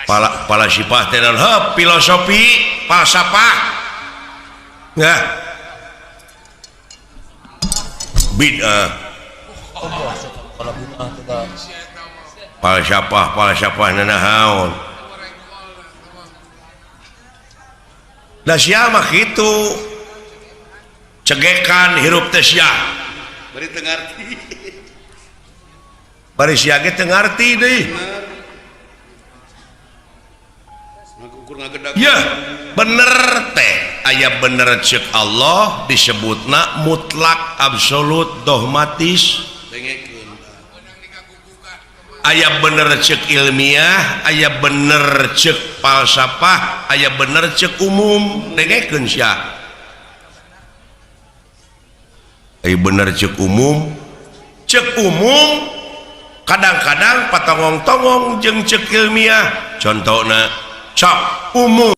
Pala palasifah teh naon? Heuh, filosofi, falsafah. Nah. Bid'ah. Falsafah, falsafah nanahaon. Da sia mah kitu. Cegekan hirup teh sia. Bari teu ngarti. Bari sia ge teu ngarti deui. Ya, bener teh aya bener cek Allah disebutna mutlak absolut dogmatis. Aya bener cek ilmiah, aya bener cek falsafah, aya bener cek umum. Dengekeun sia. Aya bener cek umum. Cek umum kadang-kadang patongong-tongong jeung cek ilmiah. Contohna cek umum.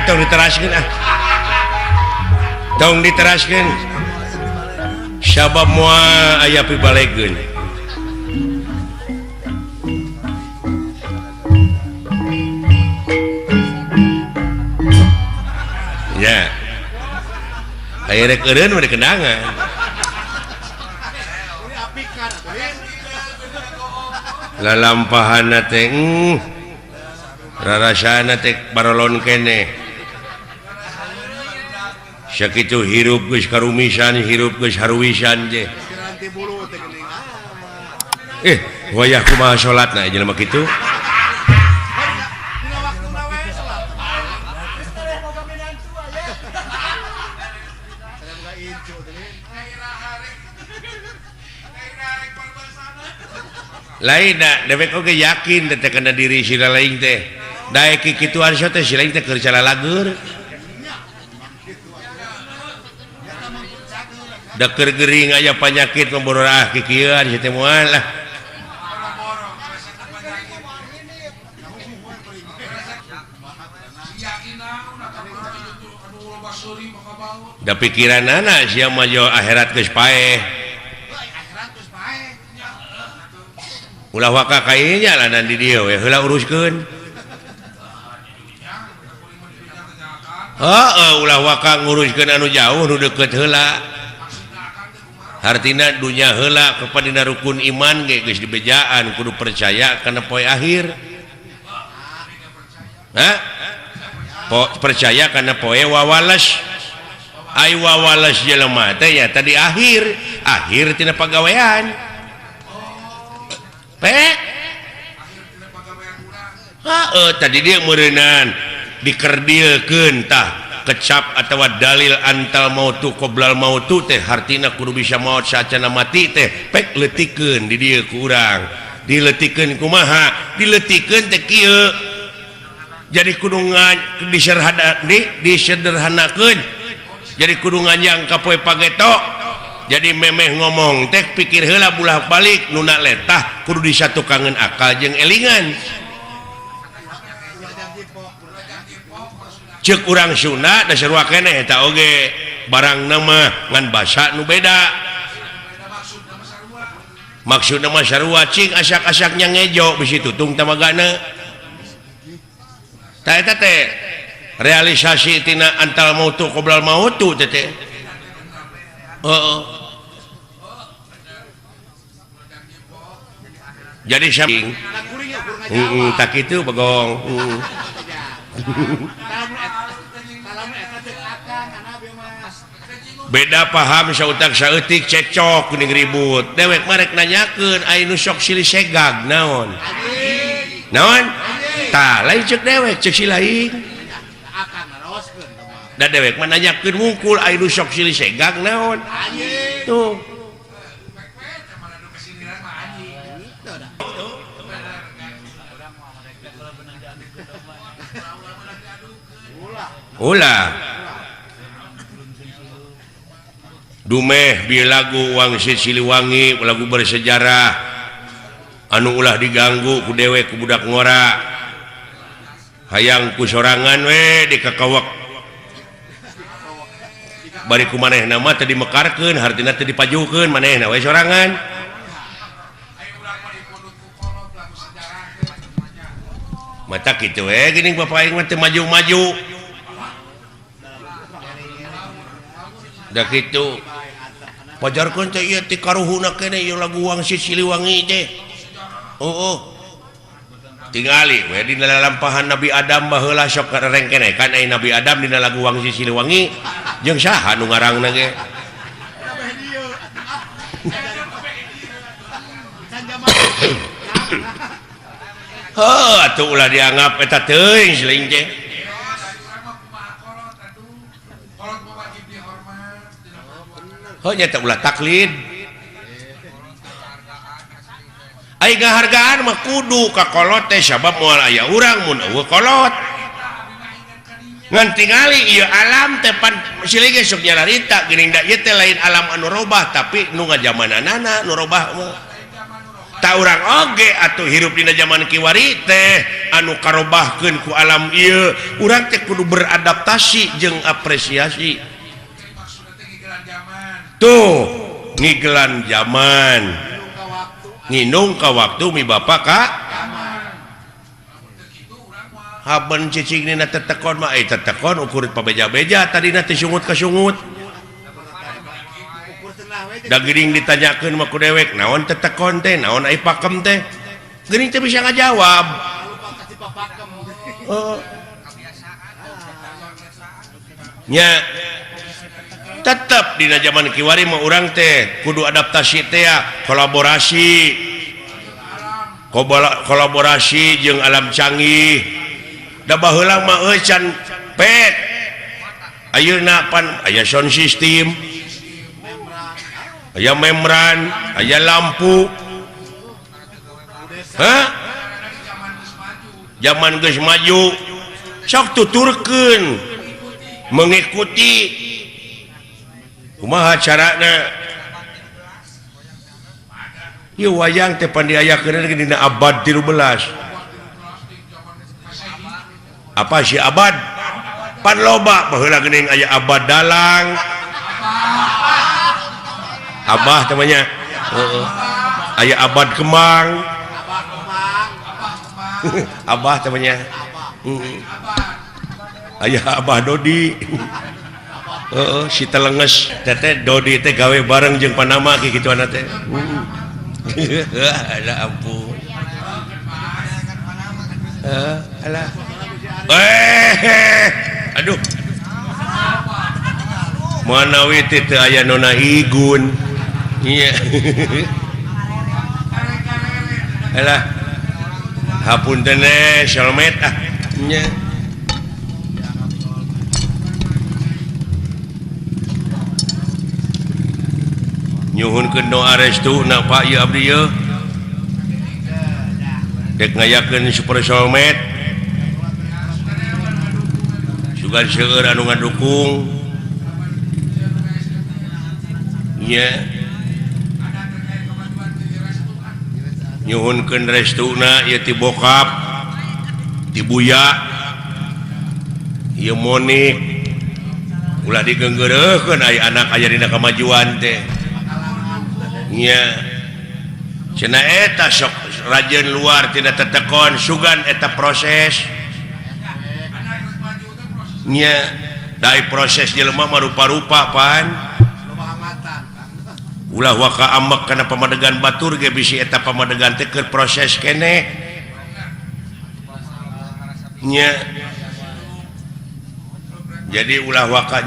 Tong diteraskeun ah. Tong diteraskeun. Sabab moal aya pibalegeun. Nya. Aya rek eureun mah dikendangan. Lalampahanna teh rarasana teh barolon keneh. Sakitu hirup geus karumisan, hirup geus haruwisan je. Wayah kumaha salatna jelema kitu? Lain da dewek oge yakin teh kana diri sira lain teh. Daek kikituan sia teh si lain teh keur calalager. Deker gering aya panyakit membororah kikieuan sia teh moal lah. Da pikiranana sia mah jo akhirat geus paeh. Ulah waka ka ieu jalanan di dieu we heula uruskeun. Heeh, ulah waka nguruskeun anu jauh nu deukeut heula. Hartina dunya heula kepada rukun iman ge geus dibejaan kudu percaya kana poe akhir. Hah? Percaya kana poe wawales. Ai wawales jelema teh ya tadi akhir, akhir tina pagawean. Pek. Heeh, tadi dia meureunan dikerdilkeun tah. Kecap atawa dalil antal mautu qoblal mautu teh hartina kudu bisa maot saacana mati teh pek leutikeun di dieu ku urang. Dileutikeun kumaha? Dileutikeun teh kieu. Jadi kudu disederhanakeun. Jadi kudu nganjang ka poe pageto. Jadi memeh ngomong teh pikir heula bulah balik nu na letah kudu disatukangeun akal jeung elingan. Cek urang Sunda da sarua keneh eta oge barang nama ngan basa nu beda. Maksudna mah sarua cing asak-asaknya ngejo bisi tutung tamagana. Tah eta teh realisasi tina antal mautu qoblal mautu teh teh. Heeh. Jadi saking tak kitu bagong. Beda paham sautak saeutik cekcok kuning ribut. Dewek marek nanyakeun ai nu sok silih segag naon? Naon? Tah lain cek dewek cek si lain. Da dewek mah nanyakeun wungkul ai nu sok silih segag naon? Tuh. Ulah dumeh bi lagu Wangsit Siliwangi lagu bersejarah anu ulah diganggu ku dewek ku budak ngora hayang ku sorangan we dikakawak bari ku manehna mah teu dimekarkeun hartina teu dipajukeun manehna we sorangan mata kitu we geuning bapak aing mah teu maju-maju da kitu pajarkeun teh ieu ti karuhuna keneh ieu lagu Wangsit Siliwangi teh. Oh, tingali we dina lalampahan Nabi Adam baheula sok rengkene kan ai Nabi Adam dina lagu Wangsit Siliwangi jeung saha nu ngarangna ge. Heuh atuh ulah dianggap eta teuing siling teh. Heuh nya teh ulah taklid. Ai ngahargaan mah kudu ka kolot teh sabab moal aya urang mun eueuh kolot. Ngan tingali ieu alam teh pan silih ge sok nyararita geuning da ieu teh lain alam anu robah tapi nu ngajamananana nu robah mah. Ta urang oge atuh hirup dina jaman kiwari teh anu karobahkeun ku alam ieu urang teh kudu beradaptasi jeung apresiasi. Tuh ngigelan zaman. Nginung ka waktu mi bapak ka haben cicing dina tetekon mah tetekon ukur pabeja-beja tadina teh sungut ka sungut da geuning ditanyakeun mah ku dewek naon tetekon teh naon ai pakem teh geuning teh bisa ngajawab nya tetep dina zaman kiwari mah urang teh kudu adaptasi teh kolaborasi kolaborasi jeung alam canggih da baheula mah euy can pet ayeuna pan aya sound system aya membran aya lampu hah zaman geus maju sok tuturkeun mengikuti kumaha carana ieu wayang teh pan diayakeun dina abad 13 apa si abad pan loba baheula geuning aya abad dalang abah temannya heeh aya abad kemang abah temannya aya abah Dodi heeh si telenges teteh Dodi teh gawe bareng jeung Panama ki kituana teh. Alah ampun. Alah. Aduh. Manawi teh teu aya nona igun. Iya. Alah. Hapunten solmet ah. Nya. Nyuhunkeun doa restu na Pak ieu abdi ieu. Dek ngayakeun super solmet. Sugan seueur anu ngadukung. Nya. Nyuhunkeun restuna ieu ti bokap, ti buya. Ieu Monik. Ulah digeunggeureuhkeun aya anak aya dina kamajuan teh. Nya cenah eta sok rajin luar tidak tetekon sugan eta proses nya dai proses jelema mah rupa-rupa pan ulah waka ambek kana pamadegan batur ge bisi eta pamadegan teh keur proses keneh nya jadi ulah waka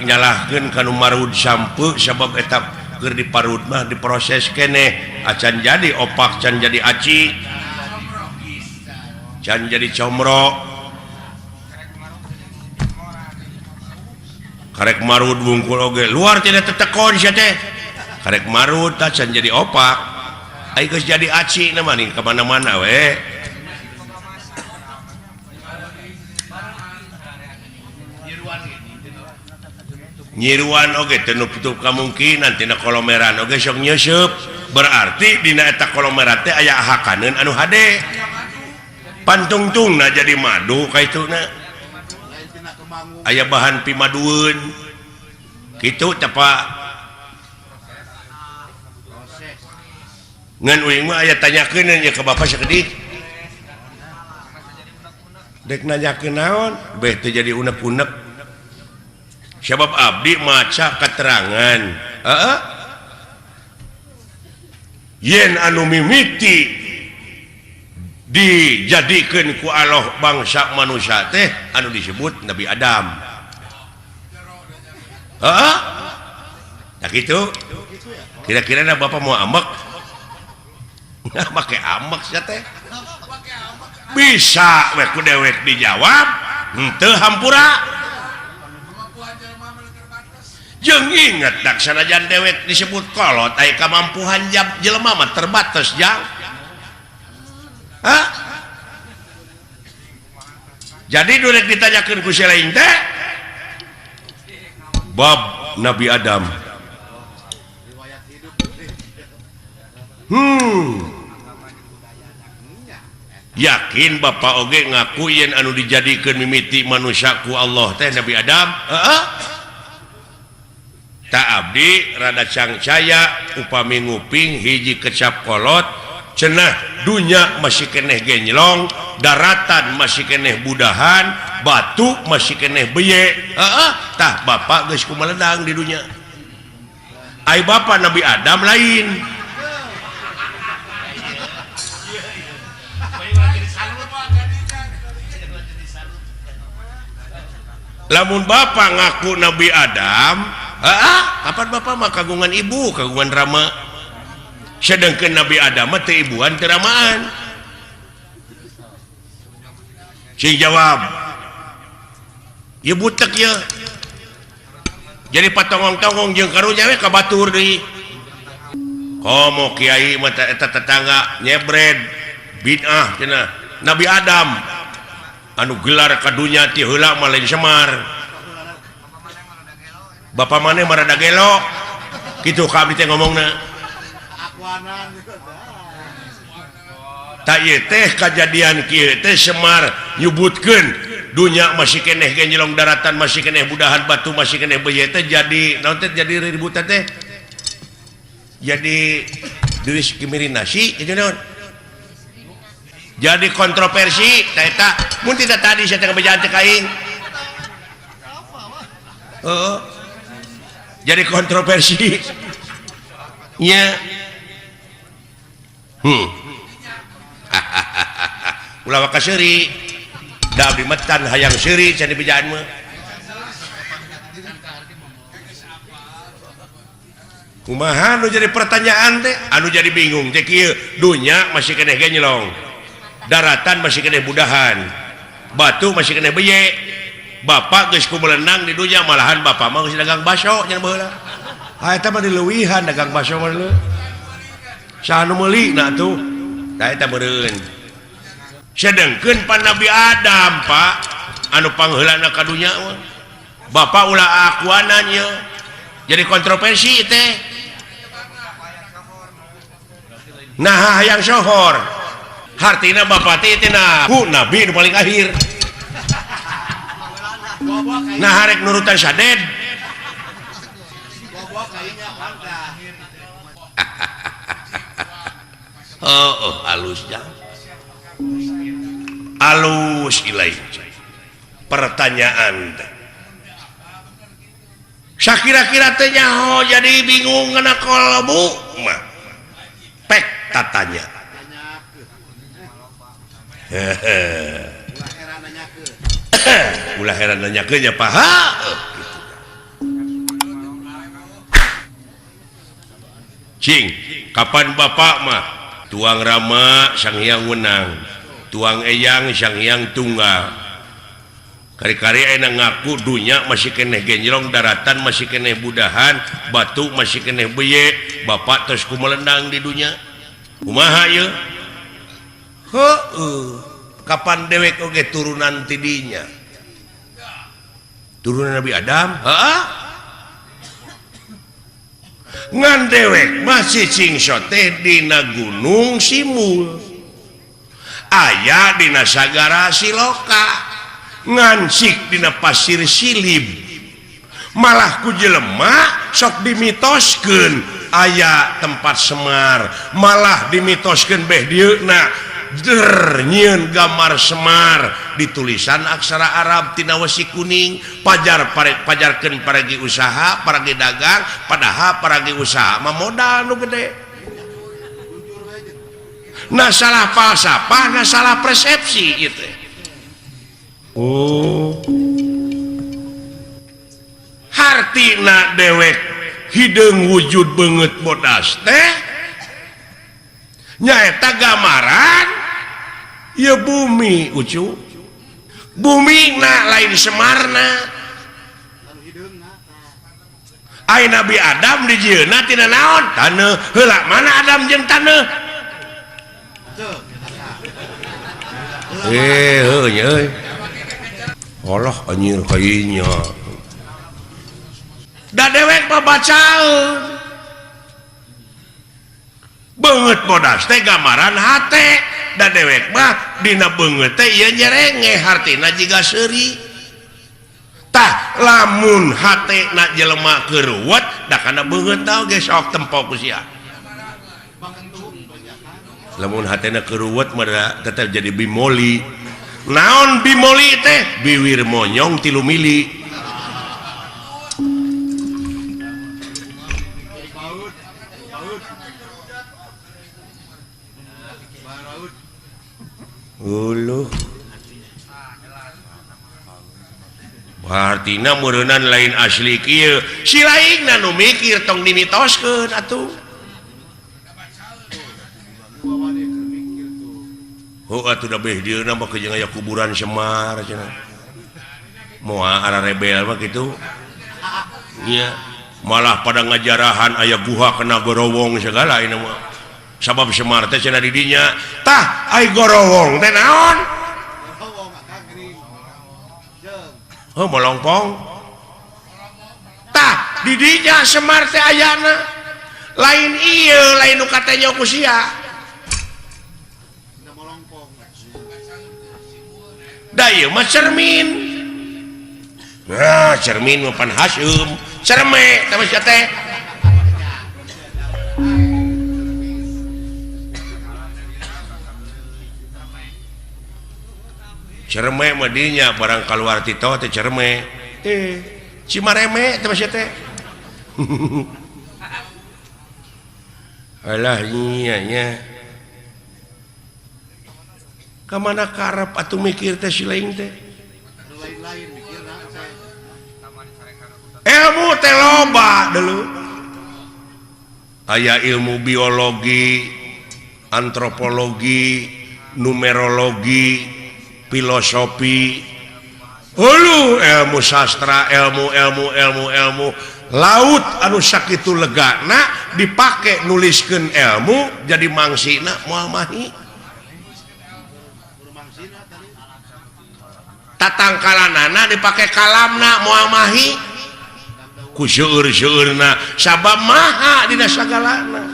nyalahkeun ka nu marud sampeu sabab eta keur diparud mah diproses keneh acan jadi opak can jadi aci can jadi comro karek marud wungkul oge luar tidak tetekon sia teh karek marud tah can jadi opak ai geus jadi aci na mah ka mana-mana we Nyiruan oge teu nutup kamungkinan tina kolomeran oge sok nyeuseub. Berarti dina eta kolomeran teh aya hakaneun anu hade. Pantungtungna jadi madu kaituna. Aya bahan pimadueun. Kitu teh Pak. Ngan uing mah aya tanyakeun nya ka bapak sakedik. Dek nanyakeun naon? Beh teu jadi unek-unek. Sebab abdi maca keterangan. Heeh. Yen anu mimiti dijadikeun ku Allah bangsa manusia teh anu disebut Nabi Adam. Heeh. Tah kitu. Kira-kira na bapak mau ambek? Nah, make ambek sia teh. Bisa we ku dewek dijawab, henteu hampura. Jeung inget dak sanajan dewek disebut kolot aya kamampuhan jelema mah terbatas jang. Hah? Jadi nu rek ditanyakeun ku si lain teh bab Nabi Adam. Yakin bapak oge ngaku yen anu dijadikeun mimiti manusia ku Allah teh Nabi Adam? Heeh. Tak abdi rada cangcaya upami nguping hiji kecap kolot cenah dunya masih keneh genjlong, daratan masih keneh budahan, batu masih keneh beye. Heeh, tah bapak geus kumaledang di dunya. Ai bapak Nabi Adam lain. Lamun bapak ngaku Nabi Adam, heeh, kapan bapak mah kagungan ibu, kagungan rama. Sedangkan Nabi Adam mah teu ibuan teu ramaan. Cing jawab. Ieu butek ieu. Jadi patongong-tongong jeung karunya we ka batur deui. Komo kiai mah eta tetangga nyebred bid'ah cenah. Nabi Adam anu gelar ka dunya ti heula mah lain Semar. Bapak maneh mah rada gelo. Kitu ka abdi teh ngomongna. Tak ieu teh kajadian kieu teh Semar nyebutkeun dunya masih keneh genjelong, daratan masih keneh budahan, batu masih keneh beuye teh jadi naon teh jadi ributan teh. Jadi diskriminasi kitu naon? Jadi kontroversi tah eta mun tidak tadi saya teh ngabejaan teh ka aing. Heeh. Jadi kontroversi. Nya. Ulah waka seuri. Da abdi mah tan hayang seuri cenah bejaan mah. Kumaha nu jadi pertanyaan teh? Anu jadi bingung teh kieu, dunya masih keneh genjlong. Daratan masih keneh budahan. Batu masih keneh beye. Bapak geus kumelenang di dunya malahan bapak mah geus dagang baso nya baheula. Ha eta mah dileuwihan dagang baso mah leuh. Saha nu meuli na atuh? Tah eta meureun. Sedengkeun pan Nabi Adam, Pak, anu pangheulana ka dunya mah. Bapak ulah akuanan ieu. Jadi kontroversi teh. Nah, hayang sohor. Hartina bapak teh teh ku nabi nu paling akhir. Nah, harek nurutan saded. Oh, oh alus jang. Alus ilai. Pertanyaan teh. Sakira-kira teh nyaho jadi bingung ngana kolbu mah. Pek tatanya. Ulah heran nanyakeun nya Pak. Cing, kapan bapak mah tuang rama sang hyang wenang, tuang eyang sang hyang tunggal. Kari-kari enak ngaku dunya masih keneh genjrong, daratan masih keneh budahan, batu masih keneh beye, bapak terus kumelendang di dunya. Kumaha ieu? Heueuh. Kapan dewek oge turunan tidinya? Turunan Nabi Adam? Heeh. Ngan dewek masih cingso teh dina Gunung Simul. Aya dina Sagara Siloka. Ngancik dina Pasir Silib. Malah ku jelema sok dimitoskeun aya tempat Semar, malah dimitoskeun beh dieuna der nyieun gambar Semar ditulisan aksara Arab tina wesi kuning pajar pajarkeun paragi usaha paragi dagang padahal paragi usaha mah modal nu gede. Nah salah falsafah, nah salah persepsi ieu teh. Oh hartina dewek hideung wujud beungeut bodas teh nyaeta gambaran ieu bumi ucu. Bumi na lain Semarna. Ai Nabi Adam dijieunna tina naon? Taneuh. Heula mana Adam jeung taneuh? Heuh nya euy. Allah anjir kayeunya. Da dewek mah bacaeun. Beungeut bodas teh gambaran hate. Da dewek mah dina beungeut teh ieu nyerenge hartina jiga seuri. Tah lamun hate na jelema keuruwet da kana beungeut tah oge sok tempo ku sia. Lamun hatena keuruwet mah tetep jadi bimoli. Naon bimoli teh? Biwir monyong 3 mili. Uluh. Hartina meureunnan lain asli kieu. Si lainna nu mikir tong dimitoskeun atuh. Heuh atuh da beh dieuna mah jeung aya kuburan Semar cenah. Moal ara rebel mah kitu. Nya malah pada ngajarahan aya guha kena gorowong segala ieu mah. Sabab Semar teh cenah di dinya. Tah ai gorowong teh naon? Heuh molongpong. Tah di dinya Semar teh ayana. Lain ieu lain nu katanya ku sia. Da ieu mah cermin. Nah, cermin mah pan haseum. Cerme teh mah sia teh. Cerme mah dinya barang kaluar ti teh cerme. Cimareme teh mah sia teh. Alah nya nya. Ka mana karep atuh mikir teh si lain teh? Ilmu teh loba deuleu. Aya ilmu biologi, antropologi, numerologi, filosofi, hulu ilmu sastra, ilmu ilmu ilmu ilmu laut anu sakitu legana dipake nuliskeun ilmu jadi mangsina moal mahi. Tatangkalanana dipake kalamna moal mahi ku seueur-seueurna sabab maha dina sagalana.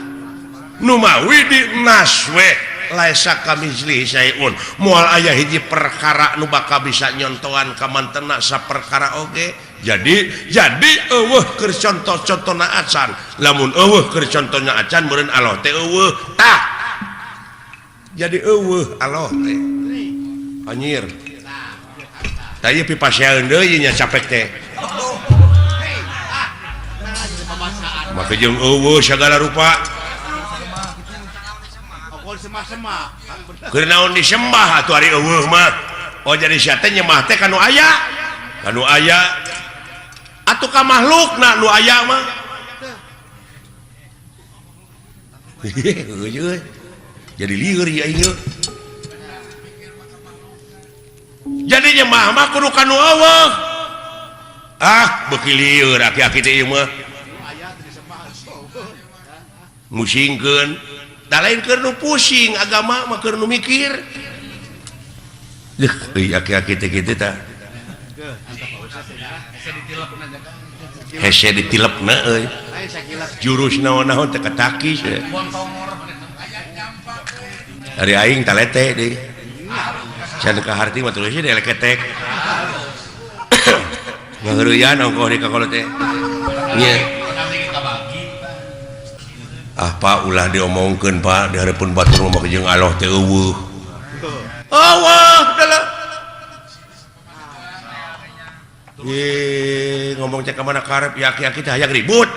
Nu mawi di naswe laisa kamitslihi syai'un moal aya hiji perkara nu bakal bisa nyontoan ka mantena saperkara oge. Jadi eueuh keur contoh-contona acan. Lamun eueuh keur contohna acan meureun Allah teh eueuh. Tah jadi eueuh Allah teh anjir. Tah ieu pipasean deui nya capek teh. Maka jeung eueuh sagala rupa. Keur naon disembah atuh ari eueuh mah. Oh jadi sia teh nyembah teh ka nu aya. Ka nu aya. Atuh ka makhlukna nu aya mah. Jadi lieur ieu aing. Jadi nyembah mah kudu ka nu eueuh. Ah beuki lieur aki-aki teh ieu mah. Musingkeun. Da lain keur nu pusing agama mah keur nu mikir. Deuh euy aki-aki teh kitu tah. Hese ditilepna euy. Jurus naon-naon teh katakis. Ari aing talete deui. Can ka harti mah terus dieleketek. Ngaheureuyan ongkoh di ka kolot teh. Nya. Ah Pak ulah diomongkeun Pak di hareupeun batur mah jeung Allah teh eueuh. Eueuh dalah. Ye ngomong cek ka mana karep ya aki-aki teh hayang ribut.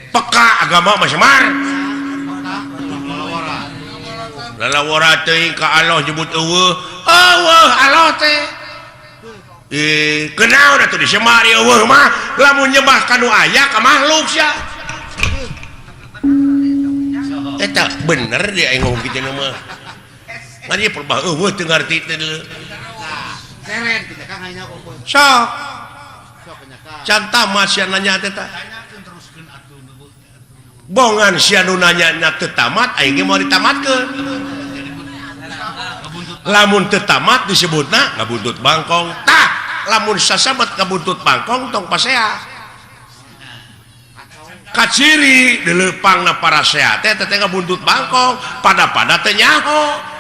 Peka agama mah semar. Lalawara teuing ka Allah nyebut eueuh. Eueuh Allah teh. Kenaon atuh disemar eueuh mah lamun nyembah ka nu aya ka makhluk sia. Eta bener dia aing ngomong kitu mah. Ngan ieu perbah eueuh teu ngarti teh deuleu. Sok. Can tamat sia nanya teh tah. Bongan sia nu nanya na teu tamat aing ge moal ditamatkeun. Lamun teu tamat disebutna ngabuntut bangkong. Tah, lamun sasabat ngabuntut bangkong tong pasea. Kaciri dileupangna parasea teh teh ngabuntut bangkong, pada-pada teh nyaho.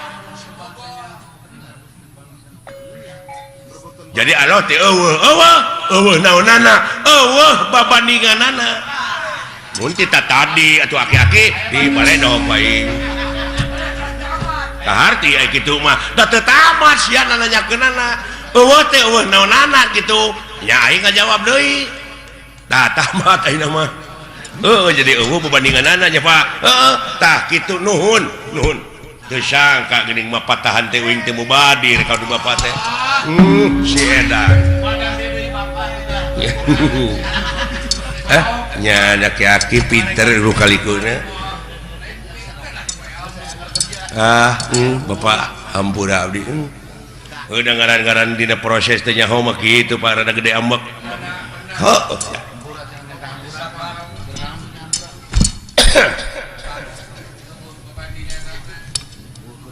Jadi Allah teh eueuh, eueuh, eueuh naonana, eueuh babandinganana. Mun tita tadi atuh aki-aki di baledog bae. Kaharti aya kitu mah, da teu tamat sia nanyakeunana. Eueuh teh eueuh naonana kitu. Nya aing ngajawab deui. Tah tamat ayeuna mah. Heeh jadi eueuh babandinganana nya Pak. Heeh tah kitu nuhun, nuhun. Teu sangka geuning mah patahan teh uing teh mubadir ka du bapak teh. Si edan. Nya aki-aki pinter lu kalikunya. Ah, bapak hampura abdi. Udah ngaran-ngaran dina proses teh nyaho mah kitu Pak rada gede ambek. Heuh.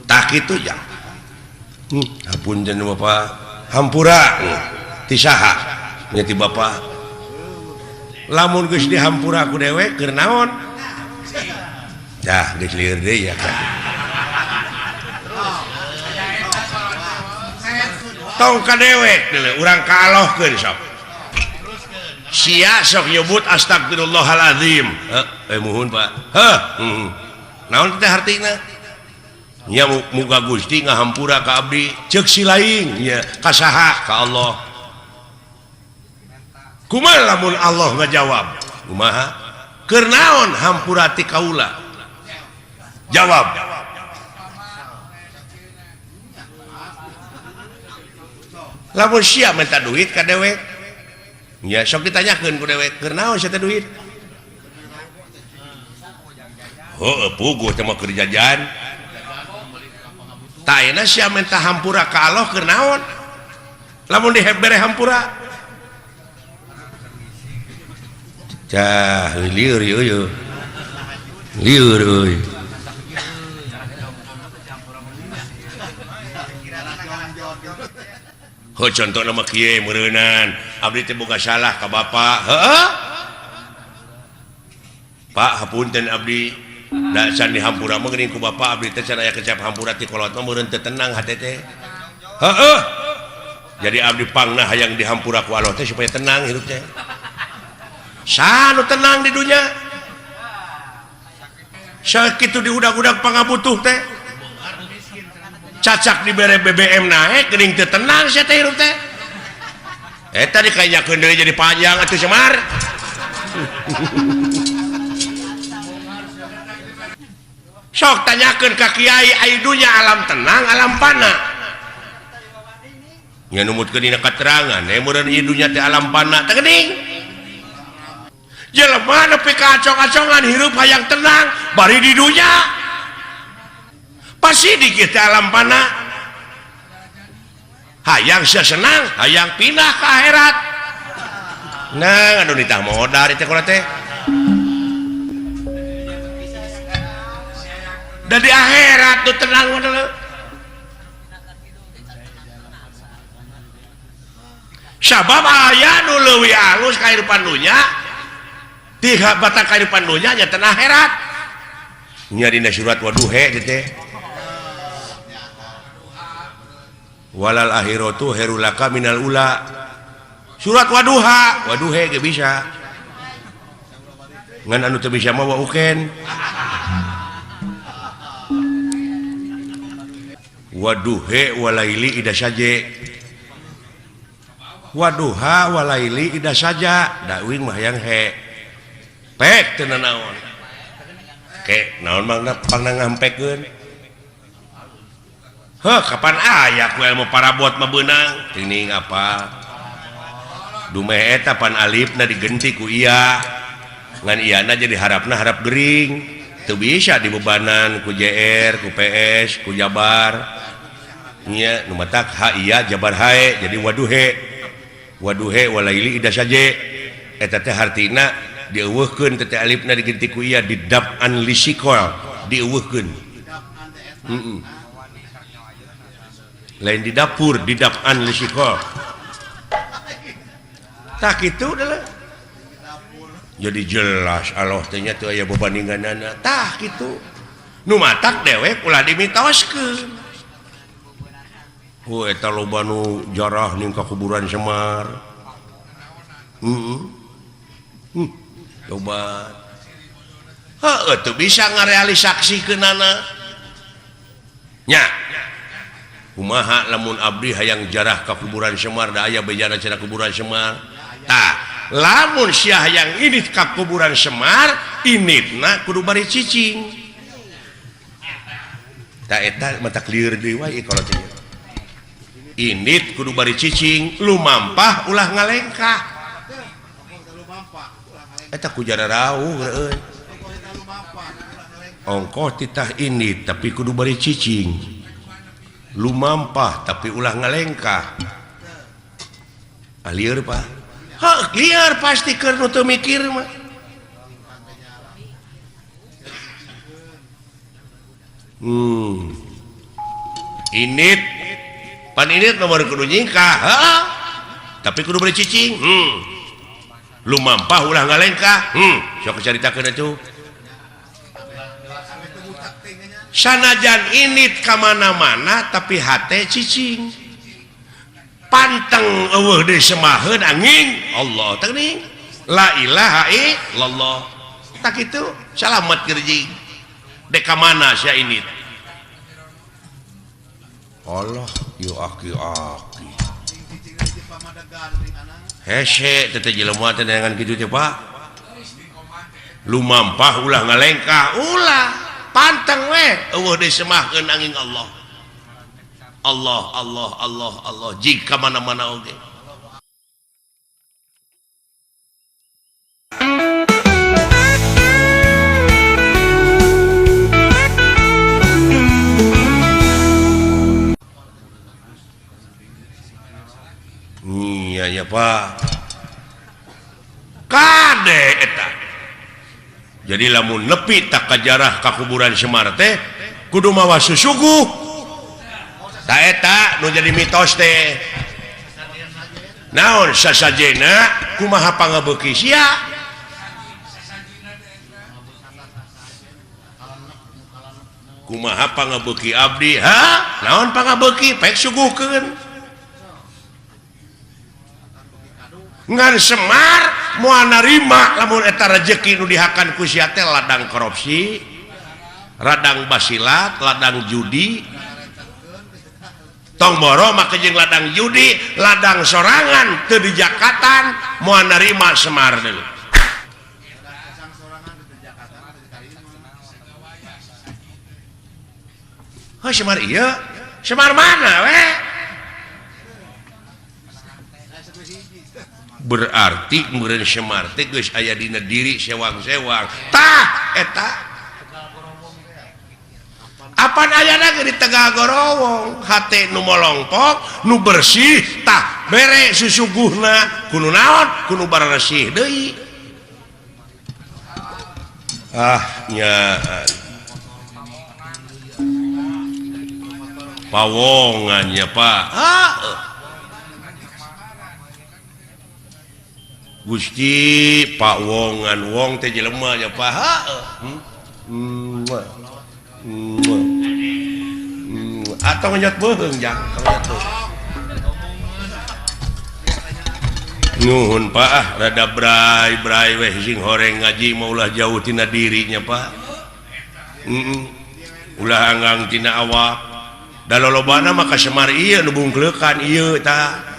Tah kitu ja. Hapunten bapak. Hampura ti saha? Nya ti bapak. Lamun geus dihampura ku dewek keur naon? Dah geus lieur deui ya kan. Tong ka dewek deuleu urang ka Allahkeun sok. Sia sok nyebut astagfirullahalazim. Heuh, muhun Pak. Heuh, Naon teh hartina? Nya muga Gusti ngahampura ka abdi, ceuk si lain nya ka saha? Ka Allah. Kumaha lamun Allah ngajawab? Kumaha? Keur naon hampura ti kaula? Jawab. Lamun sia minta duit ka dewek, nya sok ditanyakeun ku dewek, keur naon sia teh duit? Heueuh puguh teh mah keur jajan. Tah ayeuna sia minta hampura ka Allah keur naon? Lamun dibere hampura. Cah lieur ieu. Lieur euy. Heuh contohna mah kieu meureunan, abdi teh boga salah ka bapak. Heueuh. Pak hapunten abdi. Da can dihampura mah geuning ku bapak abdi teh can aya kecap hampura ti kolot mah meureun teu tenang hate teh. Heueuh. Jadi abdi pangna hayang dihampura ku Allah teh supaya tenang hidup teh. Saha nu tenang di dunya? Sakitu diudag-udag pangabutuh teh. Cacak dibere BBM naik geuning teu tenang sia teh hirup teh. Eta dikanyakeun deui jadi panjang atuh Semar. Sok tanyakeun ka kiai ai dunya alam tenang alam pana. Nya numutkeun dina katerangan meureun ieu dunya teh alam pana teh geuning. Jelema nepi ka acong-acongan hirup hayang tenang bari di dunya. Pasti di kita alam pana. Hayang sia senang, hayang pindah ke akhirat. Nah, aduh ditah modal teh kula teh. Da di akhirat tuh tenang mah. Sabab aya nu leuwih alus kahirupan dunya ti batang kahirupan dunya nya teh akhirat. Nya dina surat waduhe teh. Walal akhiratu khairul laka minal ula. Surat waduha, waduhe ge bisa. Ngan anu teu bisa mah wa uken. Waduhe walaili ida saje. Waduha walaili ida saja, da uing mah hayang he. Pek teu nanaon. Ke naon mangna pangna ngampekeun. Heuh, kapan aya ku ilmu parabot mah beunang? Teuing apa? Dumeh eta pan alifna digenti ku iya. Ngan iyana jadi harapna harap gering. Teu bisa dibebanan ku JR, ku PS, ku Jabar. Nya nu matak ha iya Jabar hae jadi waduhe. Waduhe walaili ida saje. Eta teh hartina dieuweuhkeun teh alifna digenti ku iya didap'an lisikol, dieuweuhkeun. Heeh. Lain di dapur, didap'an lisikol. Tak kitu adalah. Jadi jelas Allah teh nya teu aya bebandinganana. Tah kitu. Nu matak dewek ulah dimitoskeun. Hu eta loba nu jarah ning ka kuburan Semar. Heeh. Loba. Heuh teu bisa ngarealisaksikeunana. Nya. Kumaha lamun abdi hayang jarah ka kuburan Semar da aya bejana cenah kuburan Semar. Tah, lamun sia hayang indit ka kuburan Semar, inditna kudu bari cicing. Tah eta mata lieur deui wae kalau teh. Indit kudu bari cicing, lumampah ulah ngalengkah. Eta ku jara rauh euy. Ongkoh titah indit tapi kudu bari cicing. Lumampah tapi ulah ngalengkah. Lieur Pak. Heuh, lieur pasti keur nu teu mikir mah. Indit pan indit nomor kudu nyingkah, heuh. Tapi kudu bari cicing. Lumampah ulah ngalengkah. Sok caritakeun atuh. Sanajan indit ka mana-mana tapi hate cicing. Panteng eueuh deui semaheun angin Allah teh geuning. La ilaha illallah. Tak kitu salamet keur jeung. Dek ka mana sia indit? Allah yo aki-aki. Hese teh jelema teh dengan kitu teh Pak. Lumampah ulah ngalengkah, ulah panteng we eueuh deui semahkeun angin Allah. Allah Allah Allah Allah jika mana-mana oge. Iya ya Pak. Kade eta. Jadi lamun nepi tak kajarah ka kuburan Semar teh kudu mawa susuguh. Ta eta nu jadi mitos teh. Naon sasajena kumaha pangabeuki sia? Kumaha pangabeuki abdi? Ha? Naon pangabeuki? Pek suguhkeun. Ngan Semar moal narima lamun eta rejeki nu dihakan ku sia teh ladang korupsi, ladang basilat, ladang judi. Tong boro make jeung ladang judi, ladang sorangan teu dijakatan moal narima Semar deui. Heuh Semar ieu, Semar mana we? Berarti meureun Semar teh geus aya dina diri sewang-sewang. Tah eta apan ayana ge di Tegal Gorowong, hate nu molongpok, nu bersih, tah bere susuguhna kudu naon, kudu baresih deui. Ah nya pawongan nya Pak. Ah. Gusti Pak Wongan wong teh jelema nya Pak. Atau ngenyot beuheung jang, ngenyot beuheung. Nuhun Pak ah rada bray-bray weh sing horeng ngaji mah ulah jauh tina dirinya Pak. Ulah anggang tina awak. Da lolobana mah ka Semar ieu nu bungkleukan ieu tah.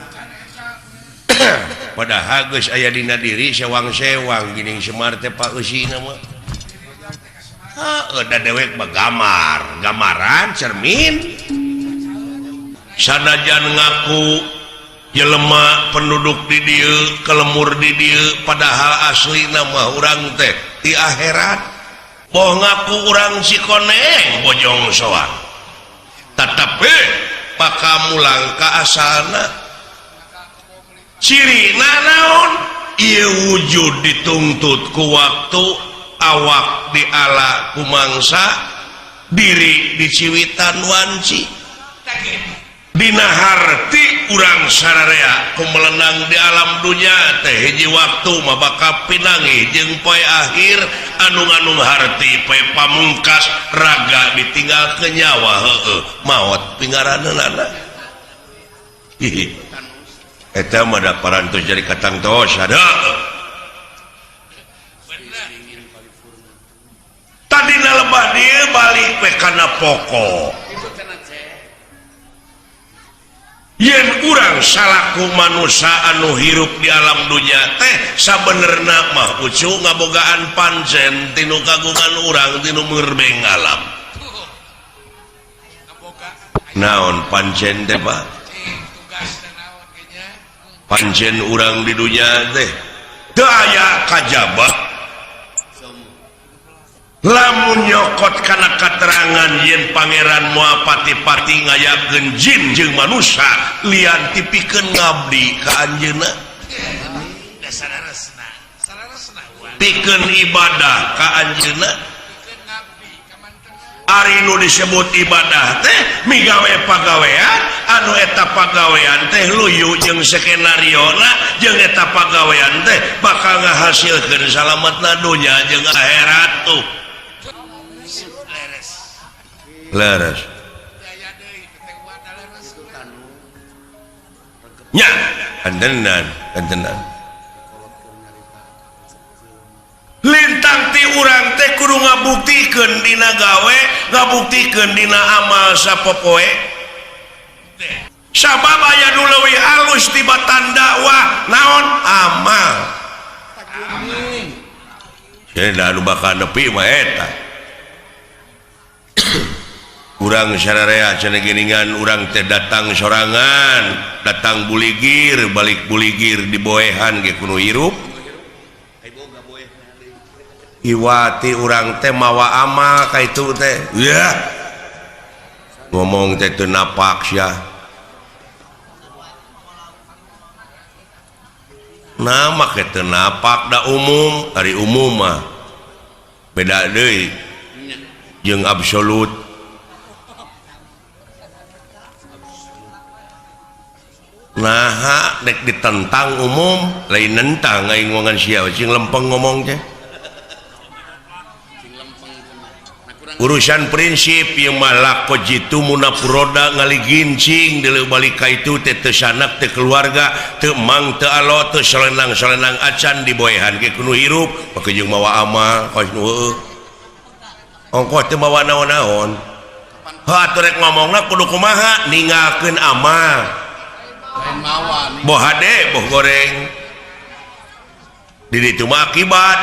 Padahal geus aya dina diri sewang-sewang geuning Semar teh Pak eusina mah. Heuh da dewek mah gamar, gambaran cermin. Sanajan ngaku jelema penduduk di dieu, kelemur di dieu, padahal aslina mah urang teh di akhirat. Boh ngaku urang Cikoneng Bojong Soang. Tetapi bakal mulang ka asalna. Cirina naon? Ieu wujud dituntut ku waktu, awak diala ku mangsa, diri diciwitan wanci. Dina harti urang sararea ku melenang di alam dunya teh hiji waktu mah bakal pinanggih jeung poe akhir anu nganung harti poe pamungkas raga ditinggal ke nyawa heueuh maot pingaraneunana. Hihi. Eta mah da parantos jadi katangtos ada. Tadina lebah dieu balik we kana pokok. Yen urang salaku manusia anu hirup di alam dunya teh sabenerna mah ucu ngabogaan pancen tinu kagungan urang tinu merbeng alam. Naon pancen teh Pak? Pancen urang di dunya teh teu aya kajaba. Lamun nyokot kana katerangan yen pangeran moal pati-pati ngayakeun jin jeung manusia lian tipikeun ngabdi ka anjeunna. Pikeun ibadah ka anjeunna. Ari nu disebut ibadah teh migawe pagawean anu eta pagawean teh luyu jeung skenariona jeung eta pagawean teh bakal ngahasilkeun salametna dunya jeung akhirat tuh. Leres. Nya, kantenan, kantenan. Lintang ti urang teh kudu ngabuktikeun dina gawe, ngabuktikeun dina amal sapopoe. Sabab aya nu leuwih alus tibatan dakwah naon amal. Cenah anu bakal nepi mah eta. Urang sararea cenah geuningan urang teh datang sorangan, datang buligir, balik buligir diboehan ge kudu hirup. Iwati urang teh mawa amal ka itu teh. Yah. Ngomong teh teu napak sia. Nah make teu napak da umum, ari umum mah beda deui jeung absolut. Naha dek ditentang umum, lain nentang aing ngomongan sia sing lempeng ngomong teh. Urusan prinsip ieu mah lako jitu munafuroda ngaligincing deuleu balik ka itu teh teu sanak teu keluarga teu mang teu alo teu solenang-solenang acan diboehan ge kudu hirup make jeung mawa amal kos nu heueuh. Ongkoh teu mawa naon-naon. Heuh atuh rek ngomongna kudu kumaha ninggalkeun amal. Boh hade boh goreng. Di ditu mah akibat.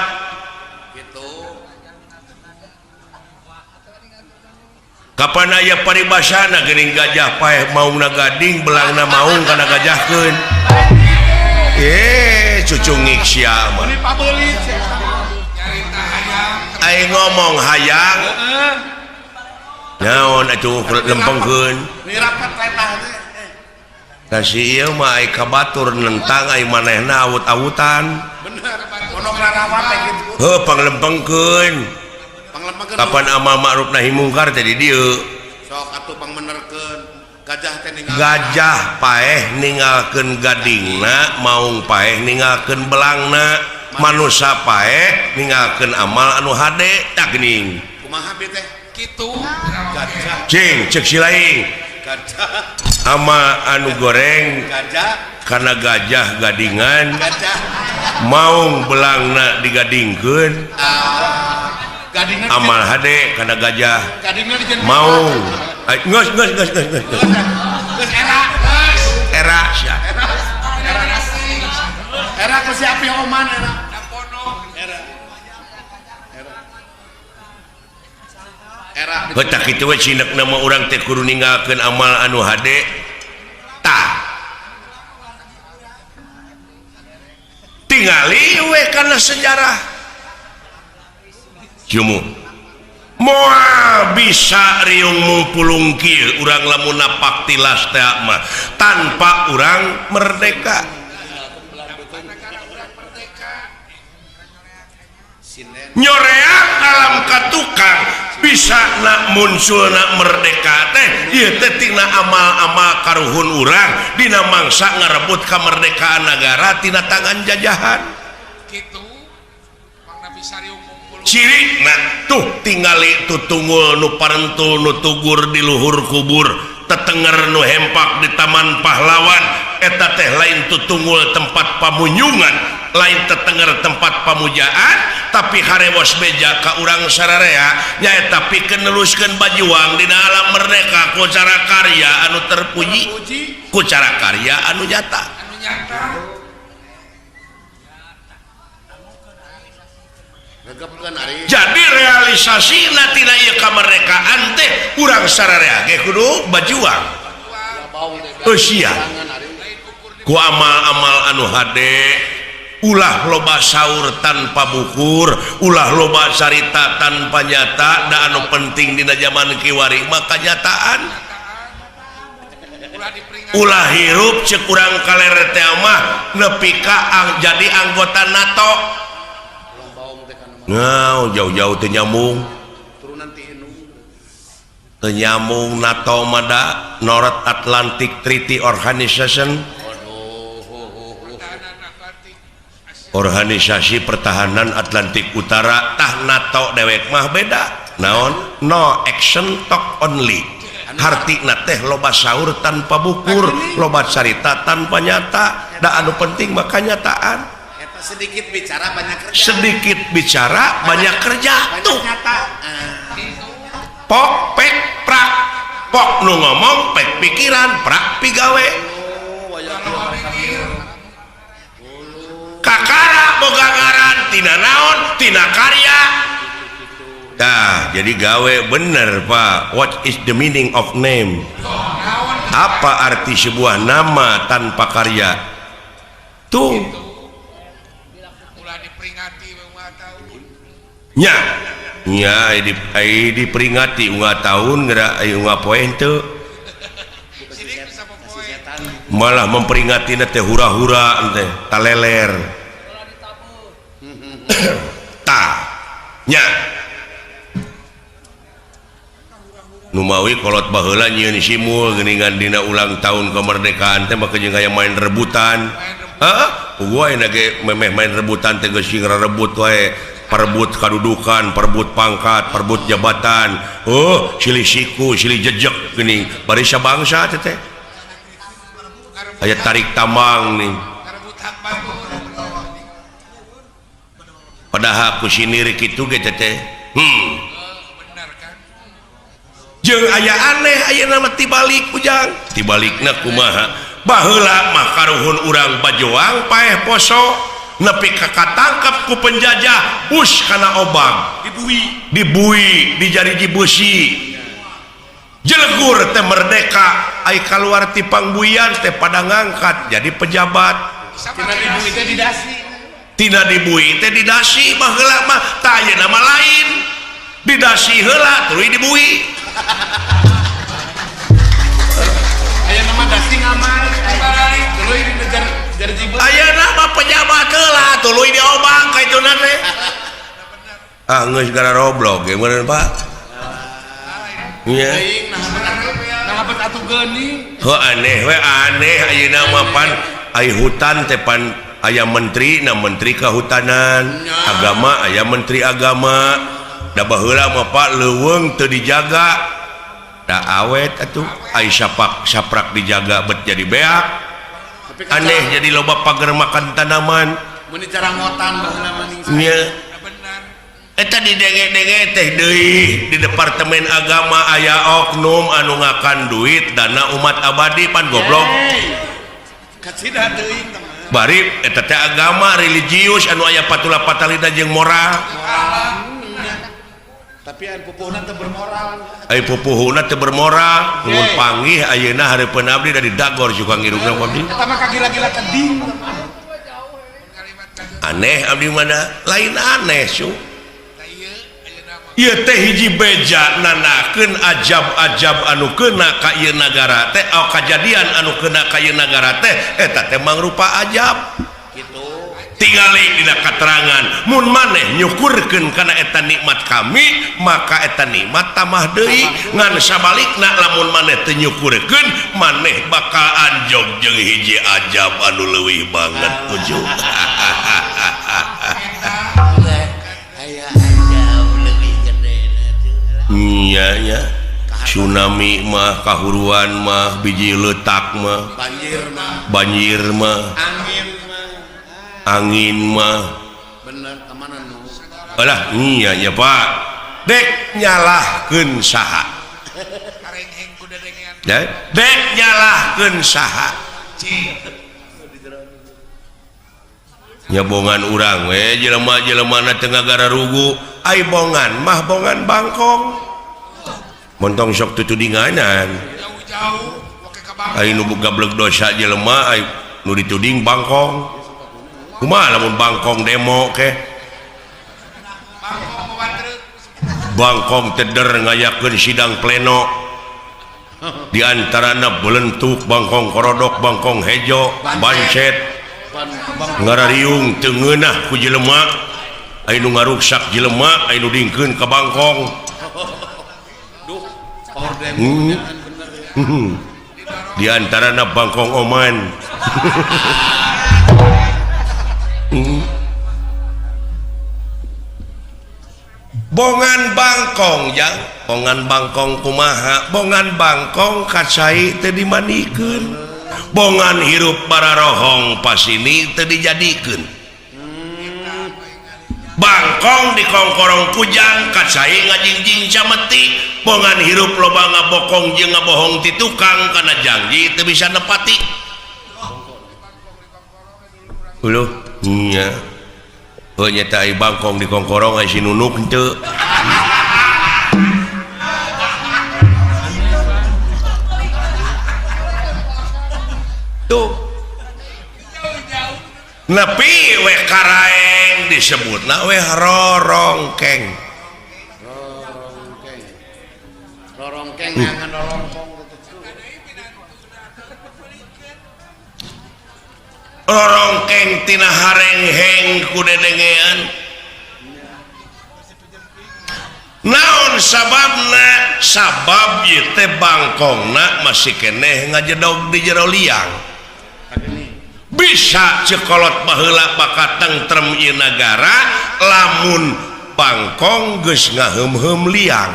Kapan aya paribasana geuning gajah paeh maungna gading belangna maung kana gajahkeun. Cucungik sia mah. Aing ngomong hayang. Naon atuh lempengkeun. Kasih ieu mah ai ka batur nentang ai manehna awut-awutan. Bener, pondok rarawat teh kitu. Heuh panglempengkeun. Kapan amal ma'ruf nahi mungkar teh di dieu. Sok atuh pangmenerkeun. Gajah teh ninggal. Gajah paeh ninggalkeun gadingna, maung paeh ninggalkeun belangna, manusa paeh ninggalkeun amal anu hade tah geuning. Kumaha bi teh? Kitu. Gajah. Cing cek si laing. Gajah. Ama anu goreng Gajah. Karena gajah gadingan. Gajah. Maung belangna digadingkeun. Ah, gadingna amal hade karena gajah. Gadingna dijieun maung. Ay, geus geus geus geus geus. Geus era. Geus. Era sia. Era. Era ku si Api Oman era. Dampono. Era. Era. Era. Heuh kitu we cinekna mah urang teh kudu ninggalkeun amal anu hade tah. Tingali we kana sejarah. Jumu. Moal bisa riung mungpulung kieu urang lamun napak tilas teh mah tanpa urang merdeka. Nyoreang alam katukang bisa nak muncul nak merdeka teh ieu teh tina amal-amal karuhun urang dina mangsa ngarebut kemerdekaan negara tina tangan jajahan. Kitu mangna bisa riung mungpulung. Ciri nah tuh tingali tutungul nu parentul nu tugur di luhur kubur tetenger nu hempak di taman pahlawan eta teh lain tutungul tempat pamunyungan lain tetenger tempat pamujaan tapi harewos beja ka urang sararea nyaeta pikeun neluskeun bajuang dina alam merdeka ku cara karya anu terpuji ku cara karya anu nyata. Anu nyata. Jadi realisasi tina ieu kamerdekaan teh urang sararea ge kudu bajuang. Eusia ku amal-amal anu hade ulah loba saur tanpa bukur ulah loba carita tanpa nyata da anu penting dina zaman kiwari mah kanyataan. Ulah hirup ceuk urang kaler teh mah nepi ka jadi anggota NATO. Nah, jauh-jauh teu nyambung. Teu nyambung NATO mah da North Atlantic Treaty Organization. Organisasi Pertahanan Atlantik Utara tah NATO dewek mah beda. Naon? No action talk only. Hartina teh loba saur tanpa bukur, loba carita tanpa nyata. Da anu penting mah kanyataan. Sedikit bicara banyak kerja. Sedikit bicara banyak kerja. Banyak tuh. Nyata. Pok pek prak. Pok nu ngomong pek pikiran prak pigawe. Kakara boga ngaran tina naon tina karya. Tah, jadi gawe bener Pak. What is the meaning of name? Apa arti sebuah nama tanpa karya? Tuh. Nya, nya diperingati unggal tahun geura aya unggal poe henteu. Malah memperingati teh hura-hura teh taleler. Tah, nya. Numawi kolot baheula nyieun simul geuningan dina ulang tahun kemerdekaan teh mah jeung aya main rebutan. Heeh, puguh ayeuna ge memeh main rebutan teh geus sing rebut wae. Perebut kadudukan, perebut pangkat, perebut jabatan. Oh, silih siku, silih jejek geuning barisa bangsa teh teh. Aya tarik tambang nih. Padahal ku sinir kitu ge teh teh. Jeung aya aneh ayeuna mah tibalik ujang. Tibalikna kumaha? Baheula mah karuhun urang bajoang paeh poso. Nepi ka katangkep ku penjajah us kana obang dibui dibui dijariji beusi jelegur teh merdeka ai kaluar ti pangbuian teh pada ngangkat jadi pejabat tina dibui teh didasi tina dibui teh didasi baheula mah tah ayeuna mah lain didasi heula tuluy dibui ayeuna mah dasi ngamal tuluy dinejar ayeuna mah pejabat heula tuluy diobang ka ituna teh. Ah geus gara roblok ge meureun Pak. Nya. Nah, bet atuh geuning. Heuh aneh we aneh ayeuna mah pan ai hutan teh pan aya menteri na menteri kehutanan, agama aya menteri agama. Da baheula mah Pak leuweung teu dijaga. Da awet atuh ai sapak saprak dijaga bet jadi beak. Aneh jadi loba pagar makan tanaman. Mun dicarangotan baheula mah ning. Nya. Eta didenge-denge teh deui di Departemen Agama aya oknum anu ngakan duit dana umat abadi pan goblok. Kacida teuing teman. Bari eta teh agama religius anu aya patula patalina jeung moral. Tapi aya pupuhna teu bermoral. Ai pupuhuna teu bermoral, mun panggih ayeuna hareupeun abdi dari dagor juga ngirungna abdi. Eta mah kagila-gila teding. Aneh abdi mana lain aneh su. Ieu teh hiji beja nanakeun ajab-ajab anu kena ka ieu nagara teh, oh, kajadian anu kena ka ieu nagara teh eta teh mangrupa ajab. Kitu. Tingali dina katerangan mun maneh nyukurkeun kana eta nikmat kami maka eta nikmat tambah deui, ngan sabalikna lamun maneh teu nyukurkeun maneh bakal anjog jeung hiji ajab anu leuwih banget ujung. Iya ya, tsunami mah kahuruan mah biji letak mah banjir mah angin mah bener kemana nu alah iya ya Pak dek nyalahkeun saha dek nyalahkeun saha nyabongan urang we jelema-jelemana teu ngagararugu ai bongan mah bongan bangkong montong sok tutudinganan ai nu gablek dosa jelema ai nu dituding bangkong kumaha lamun bangkong demo ke bangkong teder ngayakeun sidang pleno di antarana belentuk bangkong korodok bangkong hejo bancet ngarariung teu ngeunah ku jelema ai nu ngaruksak jelema ai nu dingkeun ka bangkong. Duh, power demo bener ya. Di antarana bangkong oman. Bongan bangkong jang, bongan bangkong kumaha, bongan bangkong kacai teu dimandikeun. Bongan hirup bararohong pasini teu dijadikeun. Bangkong dikongkorong kujang kacai ngajingjing cameti, bongan hirup loba ngabokong jeung ngabohong ti tukang kana janji teu bisa nepati. Uluh nya. Oh nyata ai bangkong dikongkorong ai si nunuk henteu. Tuh. Nepi we karaeng disebutna we rorongkeng. Rorongkeng. Rorongkeng ngangan rorongkong. Rorongkeng tina harengheng ku dedengean. Naon sababna? Sabab ieu teh bangkongna masih keneh ngajedog di jero liang. Bisa cekolot baheula bakat tentrem ieu nagara lamun bangkong geus ngaheum-heum liang.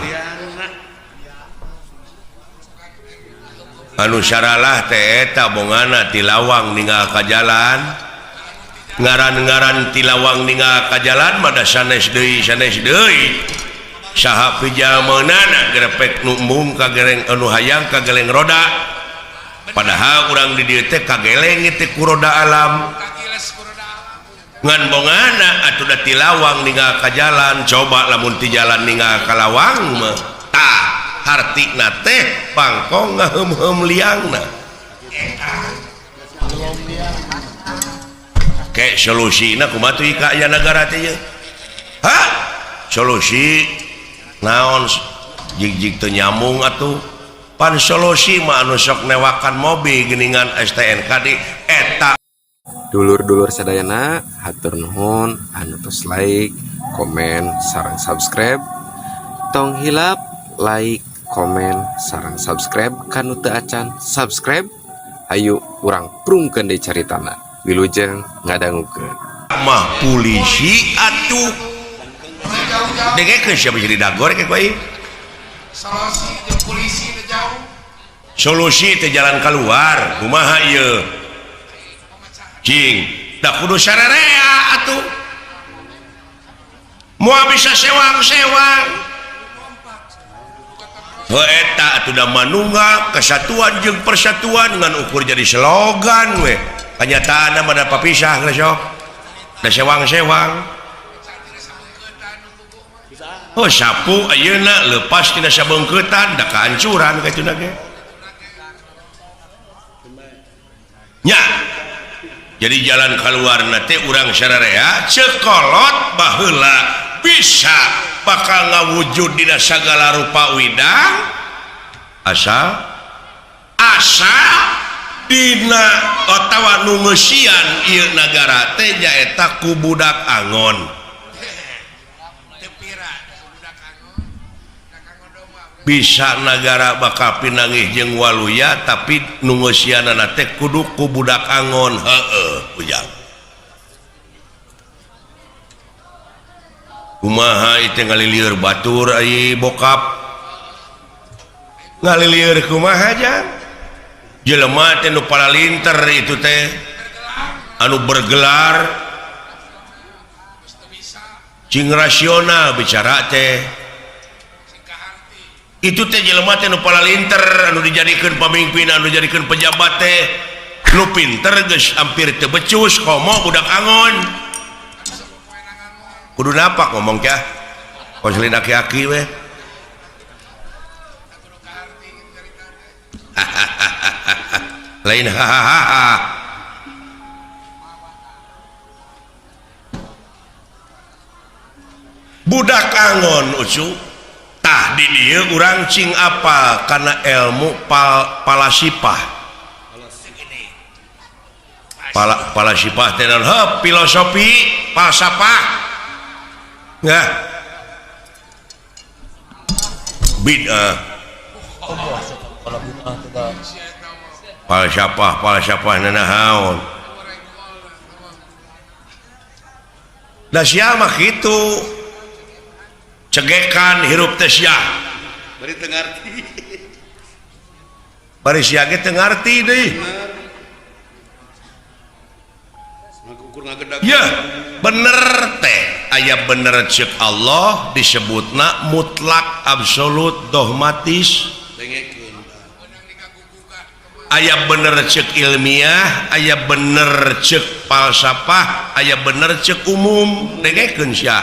Anu saralah teh eta bongana ti lawang ninggal ka jalan. Ngaran-ngaran ti lawang ninggal ka jalan mah da sanes deui sanes deui. Saha pijameunana grepek nu embung ka gereng anu hayang ka geleng roda. Padahal urang di dieu teh kageleng teh ku roda alam. Ngan bongana atuh da ti lawang ninggal ka jalan, coba lamun ti jalan ninggal ka lawang mah tah hartina teh bangkong ngaheum-heum liangna. Ke solusina kumaha tuh ka aya nagara teh ieu? Hah? Solusi naon jig-jig teu nyambung atuh. Pan solusi mah anu sok newakan mobil geuningan STNK di eta. Dulur-dulur sadayana hatur nuhun anu tos like, komen, sareng subscribe. Tong hilap like, komen, sareng subscribe kanu teu acan subscribe. Hayu urang prungkeun deui caritana. Wilujeng ngadangukeun. Mah polisi atuh Jauh-jauh. Dengekeun siapa jadi dagor ke koe. Solusi jeung polisi teh jauh. Solusi teh jalan keluar kumaha ieu cing da kudu sararea atuh moal bisa sewang-sewang. Heuh eta atuh da manunggal kesatuan jeung persatuan ngan ukur jadi slogan we kanyataanna mah da papisah geus sok da sewang-sewang. Oh sapu ayeuna lepas tina sabeungkeutan da kahancuran katuna ge. Nya. Jadi jalan kaluarna teh urang sararea cekolot baheula bisa bakal ngawujud dina sagala rupa widang asal dina atawa nu ngeusian ieu nagara teh nyaeta ku budak angon. Bisa nagara bakal pinanggih jeung waluya tapi nu ngeusianana teh kudu ku budak angon. Heueuh ujang kumaha ieu teh ngalilieur batur ai bokap ngalilieur kumaha jang jelema teh nu paralinter itu teh anu bergelar cing rasional bicara teh itu teh jelema teh nu paralinter anu dijadikeun pamimpin anu dijadikeun pejabat teh nu pinter geus hampir teu becus komo budak angon kudu napak ngomong kah konselin aki-aki we. Lain hahaha budak angon ucu tah di dieu urang cing apa karena ilmu palasipah palasipah teh naon heuh filosofi falsafah nah bid'ah falsafah nanaon da sia mah kitu cegekan hirup teh sia bari teu ngarti bari sia ge teu ngarti deui ya bener teh aya bener ceuk Allah disebutna mutlak absolut dogmatis aya bener ceuk ilmiah aya bener ceuk falsafah aya bener ceuk umum dengekeun sia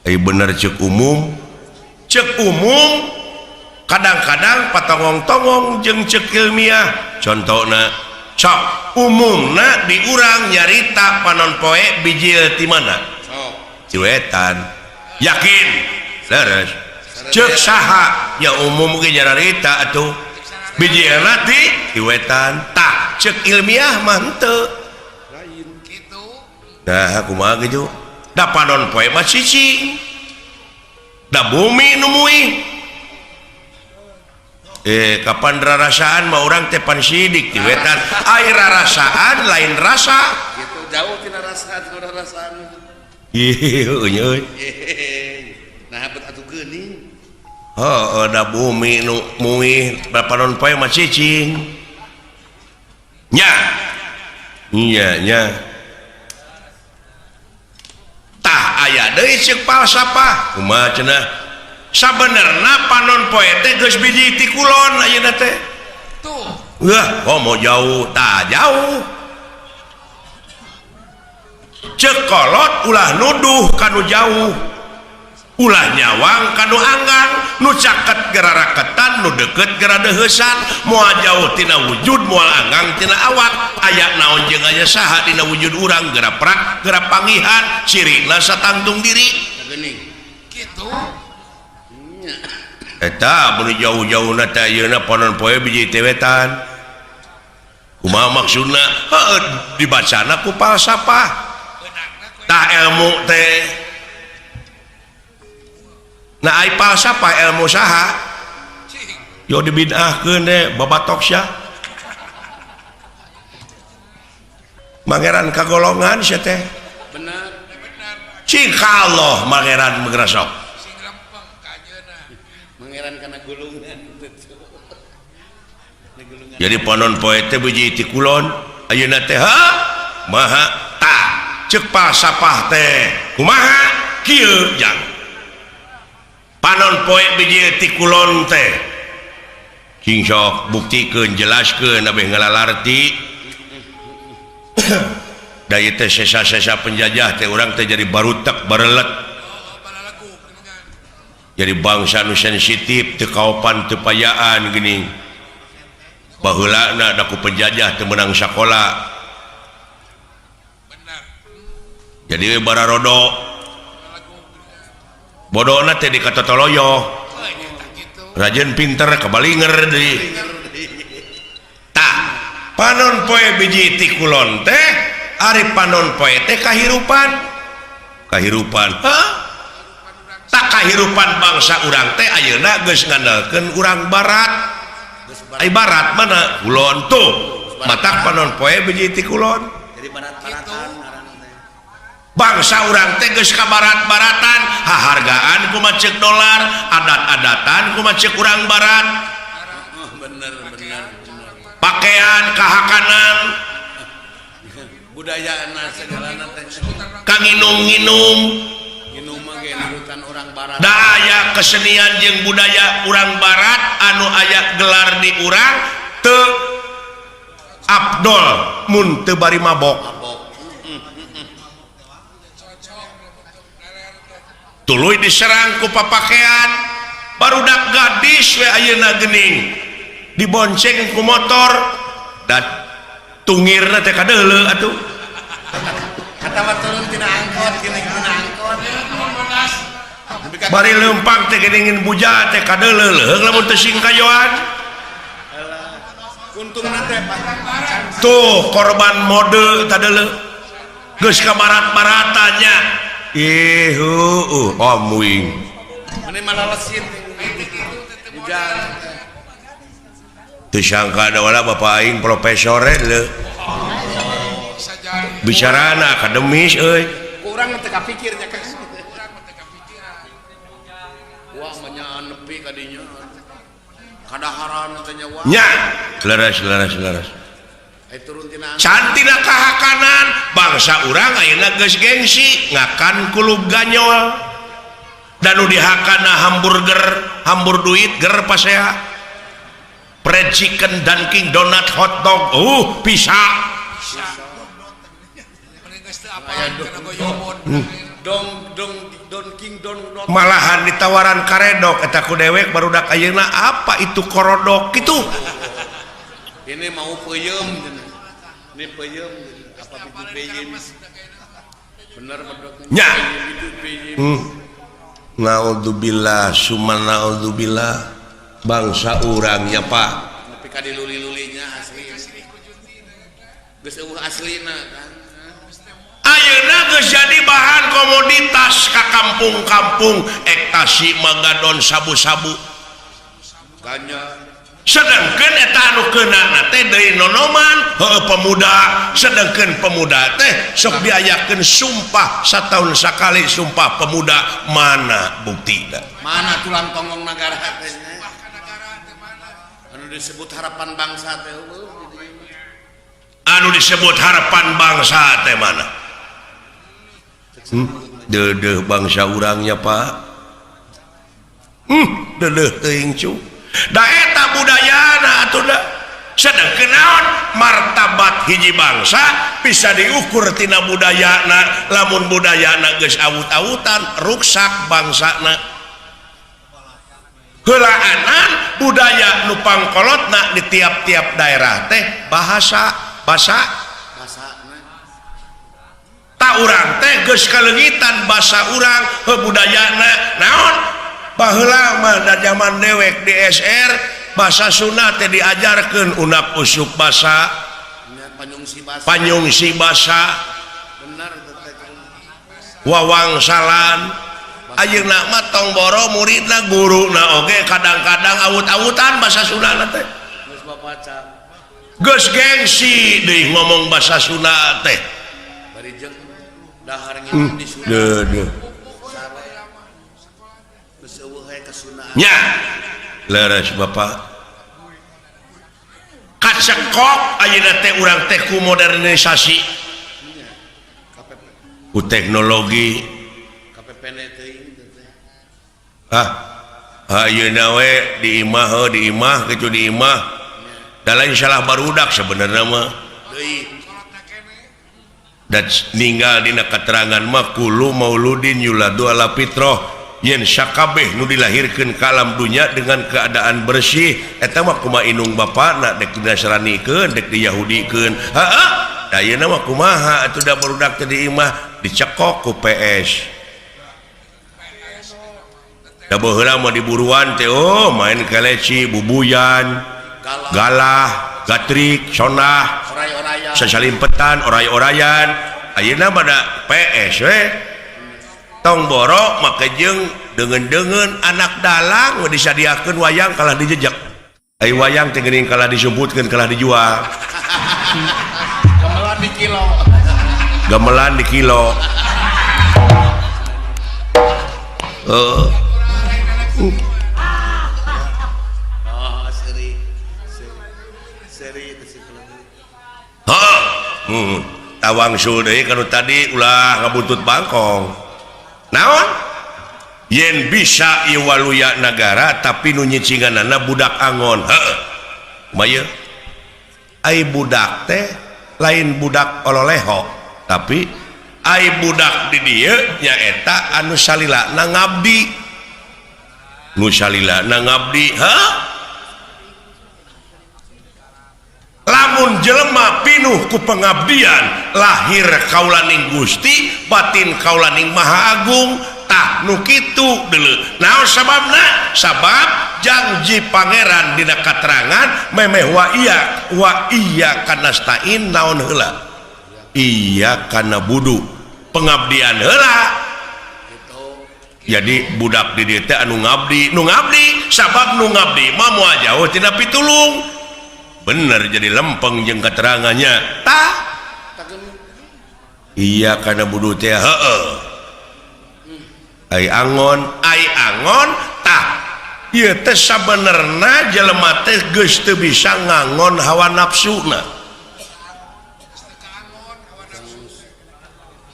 aya bener ceuk umum kadang-kadang patongong-tongong jeung ceuk ilmiah contohna sok umumna di urang nyarita panon poe bijil ti mana sok ti wetan yakin leres ceuk saha ya umum ge nyarita atuh bijilna ti wetan tah ceuk ilmiah mah henteu lain kitu nah kumaha kitu da panon poe mah cicing da bumi nu muih kapan rarasaan mah urang teh pan sidik ti wetan ai rarasaan lain rasa gitu jauh tina rasa tina rarasaan ieu euy nah bet atuh geuning heuh da bumi nu muih da panon poe mah cicing nya nya nya tah aya deui ceuk falsafah kumaha cenah sabenerna panon poe teh geus biji ti kulon ayeuna teh tuh wah komo jauh tah jauh ceuk kolot ulah nuduh kanu jauh ulah nyawang kanu anggang nu caket geraraketan nu deket geradeheusan moal jauh tina wujud moal anggang tina awak aya naon jeung aya saha dina wujud urang geura prak geura pangihan cirina satangtung diri geuning kitu eta mun jauh-jauhna teh ayeuna panon poe biji teh wetan kumaha maksudna heueuh dibacana ku falsafah tah ilmu teh Nah, ai falsafah ilmu saha? Yo dibid'ahkeun deh babatok sia. Mangeran kagolongan sia teh. Benar. Cik Allah mangeran mengresok. Sing lempeng ka anjeunna. Mangeran kana gulungan. Jadi panon poe teh biji ti kulon ayeuna teh ha maha ta ceuk falsafah teh kumaha kieu jang. Panon poe biji ti kulon teh cing sok buktikeun jelaskeun abeh ngalalarti. Da ieu teh sesa-sesa penjajah teh urang teh jadi barutek barelet. Jadi bangsa nu sensitif teu kaopan teu payaan geuning. Baheulana da ku penjajah teu meunang sakola. Jadi we bararodo. Bodona teh di katotoloyo. Rajin pinter kabalinger deui. Tah, panon poe biji ti kulon teh ari panon poe teh kahirupan. Kahirupan. Hah? Tak kahirupan bangsa urang teh ayeuna geus ngandalkeun urang barat. Ai barat mana? Kulon tuh. Matak panon poe biji ti kulon. Jadi barat-baratan ngaranna teh. Bangsa urang teh geus ka barat-baratan, hahargaan kumaha ceuk dolar, adat-adatan kumaha ceuk urang barat. Bener bener. Pakaian kahakanan, budayana segalana teh. Kanginum-nginum, nginum mah ge nurutan urang barat. Da aya kesenian jeung budaya urang barat anu aya gelar di urang teu abdol mun teu bari mabok. Tuluy diserang ku papakean barudak gadis we ayeuna geuning dibonceng ku motor dan tungirna teh kadeuleu atuh. Atawa turun tina angkot geuning tina angkot. Bari leumpang teh geuning buja teh kadeuleu leuheung lamun teu singkayoan. Untungna teh tuh korban mode tadeuleu geus ka barat-baratannya. Ih, om wing. Meni malalesin hujan. Teu sangka da wala bapak aing profesor leuh. Bicarana akademis euy. Kurang teu kapikir nya kan. Kurang teu kapikiran. Wah mah nepi ka dinya. Kadaharan teh nya wah. Nya, leres leres leres. Cantina kahakanan bangsa urang ayeuna geus gengsi ngakan kulub ganyol dan nu dihakana hamburger hambur duit ger pasea fried chicken Dunkin Donut hotdog bisa malahan ditawaran karedok eta ku dewek barudak ayeuna apa itu korodok kitu. Ini mau peyem, ini peyem, apa itu peyem? Bener bedoknya. Nya. Naudzubillah, summa naudzubillah, bangsa urangnya Pak. Tapi ka diluli-lulinya asli. Geus eueuh aslina kan. Ayeuna geus jadi bahan komoditas ka kampung-kampung, ektasi magadon sabu-sabu. Ganja. Sedangkan eta anu keunana teh deui nonoman heueuh pemuda, sedangkan pemuda teh sok diayakeun sumpah sataun sakali sumpah pemuda, mana buktina? Mana tulang tonggong nagara teh? Anu disebut harapan bangsa teh eueuh. Anu disebut harapan bangsa teh mana? Deudeuh bangsa urangnya Pak. Deudeuh teuing cu. Da eta budayana atuh da. Sedengkeun naon martabat hiji bangsa bisa diukur tina budayana. Lamun budayana geus awut-awutan ruksak bangsana. Heulaanan budaya nu pangkolotna di tiap-tiap daerah teh bahasa basa ta urang teh geus kaleungitan basa urang heuh budayana naon. Baheula mah da zaman dewek di SR bahasa Sunda teh diajarkeun unak usuk basa panyungsi basa wawangsalan Ayeuna mah tong boro muridna guruna oge kadang-kadang awut-awutan bahasa Sunda teh. Geus bapaca. Geus gengsi deui ngomong bahasa Sunda teh. Bari jeung dahar nginum di Sunda. Deudeuh. Geus eueuh we kasundaan. Nya. Leres Bapak. Kacekok ayeuna teh urang teh ku modernisasi. Ku teknologi. KPPN teuing teh. Ah, ayeuna we di imah heuh di imah kitu di imah. Da lain salah barudak sebenarnya mah. Deui. Da ninggal dina keterangan mah kullu mauludin yuladu ala fitrah. Yen sakabeh nu dilahirkeun ka alam dunya dengan keadaan bersih eta mah kumaha indung bapana dek dinasranikeun dek diyahudikeun. Heeh, da ayeuna mah kumaha atuh da barudak teh di imah dicekok ku PS. Da baheula mah diburuan teh oh main keleci, bubuyan, galah, gatrik, sonah, Oray-orayan. Sasalimpetan, oray-orayan. Ayeuna mah da PS we. Tong boro make jeung deungeun-deungeun anak dalang we disadiakeun wayang kalah dijejak. Ai wayang teh geuning kalah disumputkeun kalah dijual. Gamelan di kilo. Gamelan di kilo. Heeh. Oh, seri. Seri itu sih. Heeh. Tawangsul deui kanu tadi ulah ngabuntut bangkong. Naon? Yen bisa ieu waluya nagara tapi nu nyicinganana budak angon. Heeh. Kumaha? Ai budak teh lain budak ololeho, tapi ai budak di dieu nyaeta anu salilana ngabdi. Nu salilana ngabdi, heuh? Lamun jelema pinuh ku pengabdian lahir kaulaning Gusti batin kaulaning Maha Agung tah nu kitu deuleu. Naon sababna? Sabab janji pangeran dina katerangan memeh wa iya kanastain naon heula? Iya kana budu pengabdian heula. Jadi budak di dieu teh anu ngabdi, nu ngabdi sabab nu ngabdi mah moal jauh tina pitulung. Bener jadi lempeng jeung keterangannya. Tah. Iya kana budu teh heueuh. Ai angon tah. Ieu teh sabenerna jelema teh geus teu bisa ngangon hawa nafsuna.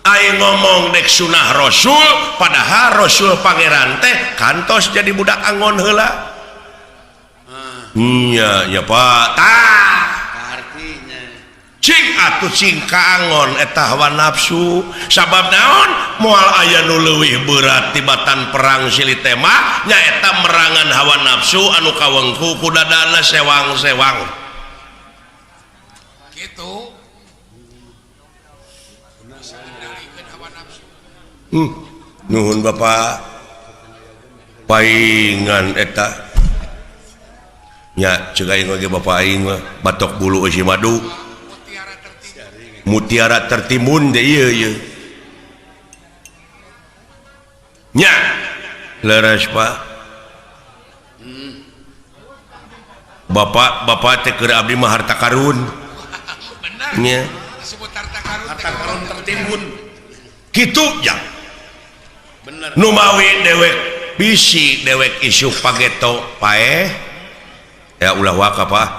Ai ngomong dek sunah Rasul padahal Rasul pangeran teh kantos jadi budak angon heula. Nya nya Pak. Tah. Artinya cing atuh cing kaangon eta hawa nafsu sabab naon moal aya nu leuwih berat tibatan perang silih tema nyaeta merangan hawa nafsu anu kawengku ku dadana sewang-sewang kitu. Nuhun Bapak paingan eta nya ceuk aing oge Bapak aing mah batok bulu eusi madu mutiara tertimbun teh ieu ieu nya leres Pak. Bapak bapak teh keur abdi mah harta karun. Bener. Nya Disebut harta karun harta karun tertimbun kitu ya. Bener. Numawi dewek bisi dewek isu pageto paeh ya ulah waka Pak.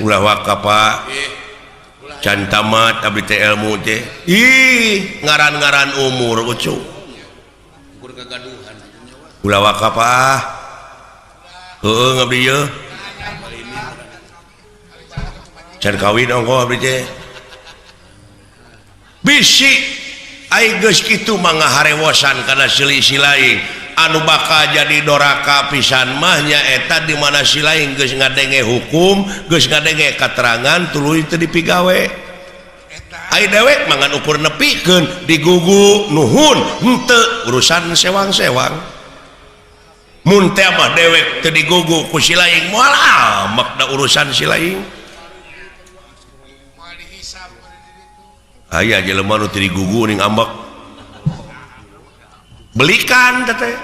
Ulah waka Pak. Can tamat abdi teh ilmu teh. Ih, ngaran-ngaran umur ucu. Ulah waka Pak. Heueuh ngabdi ieu. Can kawin ongkoh abdi teh. Bisi ai geus kitu mah ngaharewosan kana selisih lain. Anu bakal jadi doraka pisan mah nyaeta di mana si lain geus ngadenge hukum, geus ngadenge katerangan tuluy teu dipigawe. Ai dewek mah ngan ukur nepikeun digugu nuhun henteu urusan sewang-sewang. Mun teh mah dewek teu digugu ku si lain moal amak da urusan si lain. Aya jelema nu teu digugu ning ambek. Belikan teh.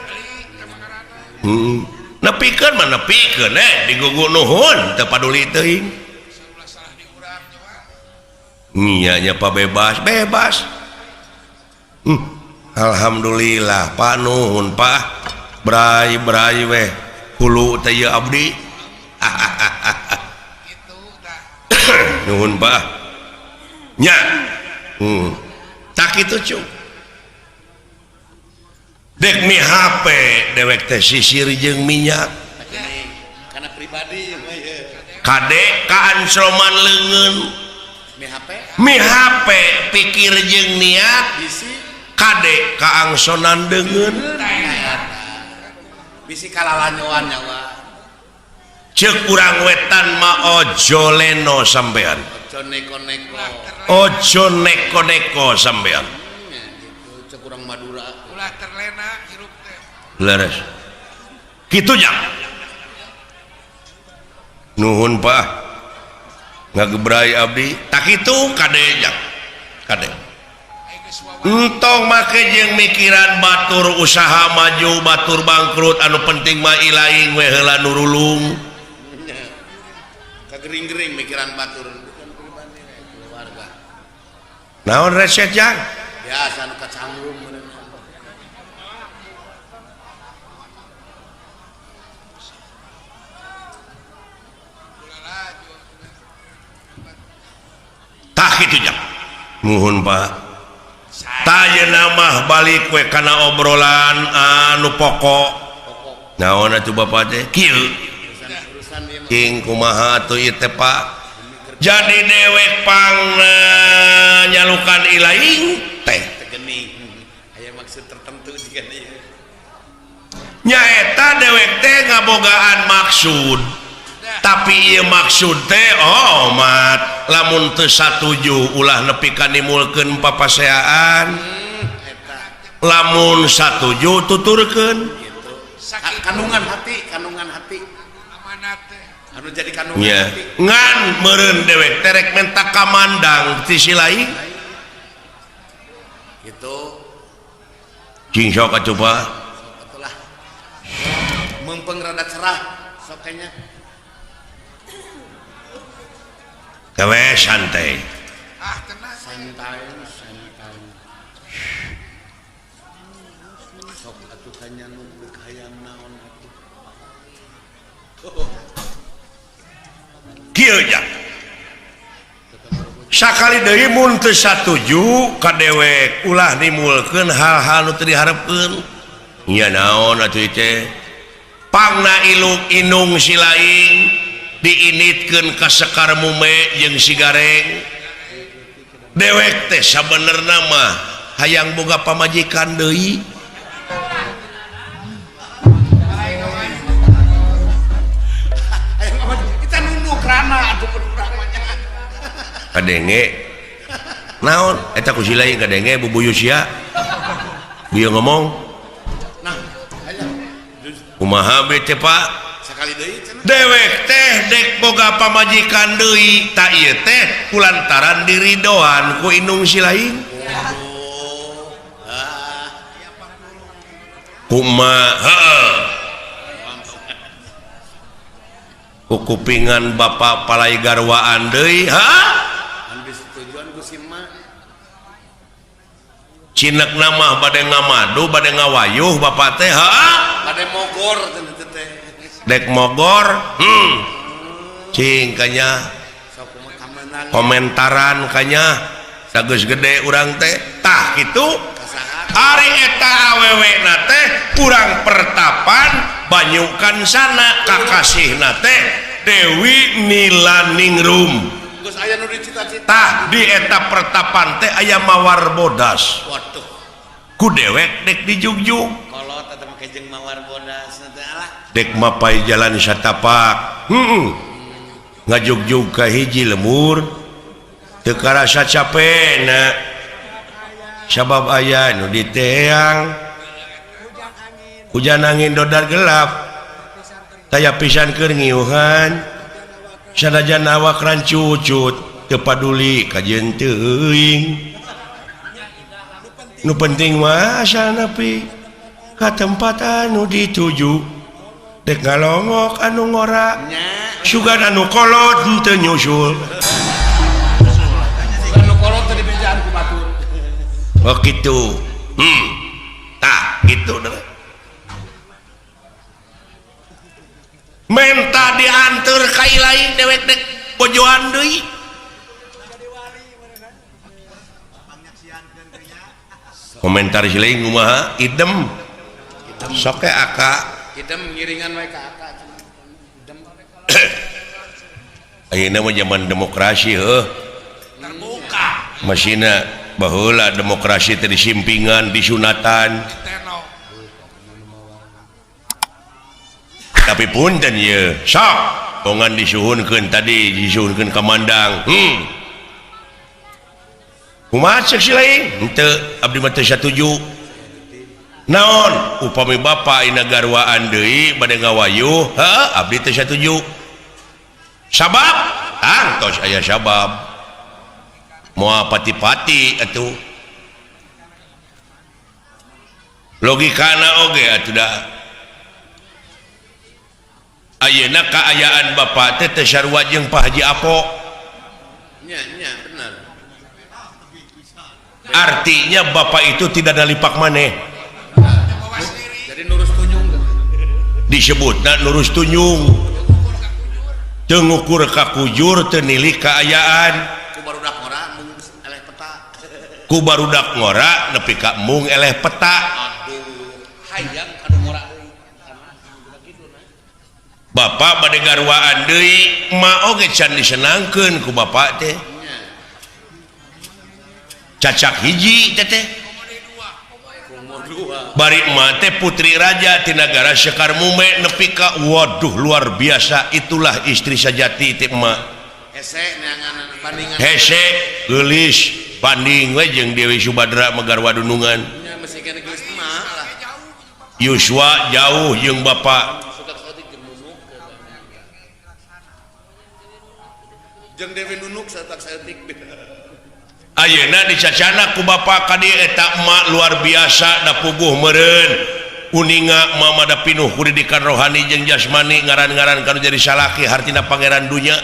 Nepikeun mah nepikeun digugu nuhun teu paduli teuing. Nya nya Pak bebas bebas. Alhamdulillah Pak nuhun Pak. Bray bray weh hulu teh ieu abdi. Nuhun Pak. Nya. Tak kitu cu. Dek mi HP dewek teh sisir jeung minyak. Karena pribadi kade kaansroman leungeun. Mi HP? Mi HP pikir jeung niat bisi kade kaangsonan deungeun. Bisi kalalanyoan nyawa. Ceuk urang wetan mah ojo leno sampean. Ojo neko-neko. Ojo neko-neko sampean. Gitu ceuk urang Madura. Ulah terlena hirup teh. Leres. Kitu nya. Nuhun Pak. Ngagebrai abdi. Tak kitu kade nya. Kade. Entong make jeung mikiran batur usaha maju, batur bangkrut, anu penting mah ilaing we heula nurulung. Kagering-gering mikiran batur bukan pribadi keluarga. Naon reset jang? Biasa nu kacangrum meureun. Tah kitu jang. Nuhun Pak. Tayeuna mah balik we kana obrolan anu pokok. Naon atuh Bapak teh? Kieu. King kumaha atuh ieu teh Pak? Jadi dewek pang nyalukan ilaing teh. Aya maksud tertentu jiga ieu. Nyaeta dewek teh ngabogaan maksud. Tapi ieu maksud teh omat lamun teu satuju ulah nepi ka nimulkeun papaseaan. Lamun satuju tuturkeun. Kandungan hati, kandungan hati. Amanat teh. Anu jadi kandungan yeah. hati. Ngan meureun dewek terek menta kamandang ti si lain. Gitu. Cing sok atuh Pak. Atulah. Mempeng rada cerah sok kayaknya. Gawe santai. Ah tenang. Santai, santai. Sok atuh kanya nu hayang naon atuh. Kieu nya. Sakali deui mun teu satuju ka dewek ulah nimulkeun hal-hal nu teu diharepkeun. Nya naon atuh teh? Pangna ilung inung si lain diinitkeun ka sekar mume jeung si gareng. Dewek teh sabenerna mah hayang boga pamajikan deui. Kita nunduk rana atuh urang mah nya. Kadenge naon eta ku si lain kadenge bubuyu sia. Bieu ngomong. Nah, aya. Kumaha be teh Pak? Sakali deui cenah. Dewek teh dek boga pamajikan deui ta ieu teh kulantaran diridoan ku indung si lain. Kumaha heeh. Ku kupingan bapak palai garwaan deui ha? Anu disetujuan ku si emak. Cinek mah bade ngamadu bade ngawayuh bapak teh ha? Bade mogor cenah teh. Dek mogor cing kanya komentaran kanya sageus gede urang teh tah kitu ari eta awewe na teh urang pertapan banyukan sana kakasihna teh Dewi Nilaningrum. Geus aya nu dicita-cita. Tah di eta pertapan teh aya mawar bodas. Waduh. Ku dewek dek dijugjug. Kolot eta make jeung mawar bodas teh alah. Dek mapai jalan satapak. Ngajugjug ka hiji lemur. Teu karasa capena. Sabab aya nu diteang. Hujan angin dodar gelap. Taya pisan keur ngiuhan. Sanajan awak rancucut teu paduli kajeun teuing. Nu penting mah asal nepi. Ka tempat anu dituju dek ngalongok anu ngora sugan anu kolot henteu nyusul. Anu kolot teh dibejaan ku batur. Oh kitu. Tah kitu deh. Menta dianteur ka lain dewek dek bojoan deui. Komentar si lain kumaha? Idem. Sok aka. Idem ngiringan we ka aka cenah. Idem. Ayeuna mah zaman demokrasi heuh. Terbuka. Masina baheula demokrasi teh disimpingan, disunatan. Tapi punten ye, sok bongan disuhunkeun tadi disuhunkeun ka Mandang. Kumaha ceuk si lain? Henteu, abdi mah teu satuju. Naon upami bapa ina garwaan deui bade ngawayuh, heuh abdi teu satuju. Sabab tangtos aya sabab. Moal pati-pati atuh. Logikana oge atuh da. Ayeuna kaayaan bapak teh teu sarua jeung Pak Haji Apo. Nya nya bener. Artinya bapak itu tidak nalipak maneh. Jadi nurus tunjung. Disebutna nurus tunjung. Teu ngukur ka kujur, teu nilik kaayaan. Ku barudak ngora mung eleh peta. Ku barudak ngora nepi ka mung eleh peta. Aduh, hayang anu ngora deui. Bapak bade garwaan deui, emak oge can disenangkeun ku bapak teh. Cacak hiji teh teh. Bari emak teh putri raja ti nagara Sekar Mume nepi ka waduh luar biasa, itulah istri sajati teh emak. Hese neangan bandingan. Hese geulis banding we jeung Dewi Subadra mah garwa dunungan. Nya masih keneh geulis emak lah. Yuswa jauh jeung bapak. Jeung Dewi Nunuk satak saeutik. Ayeuna dicacana ku bapak ka dieu eta emak luar biasa da puguh meureun. Uninga emak mah da pinuh ku didikan rohani jeung jasmani ngaran-ngaran kanu jadi salaki hartina pangeran dunya.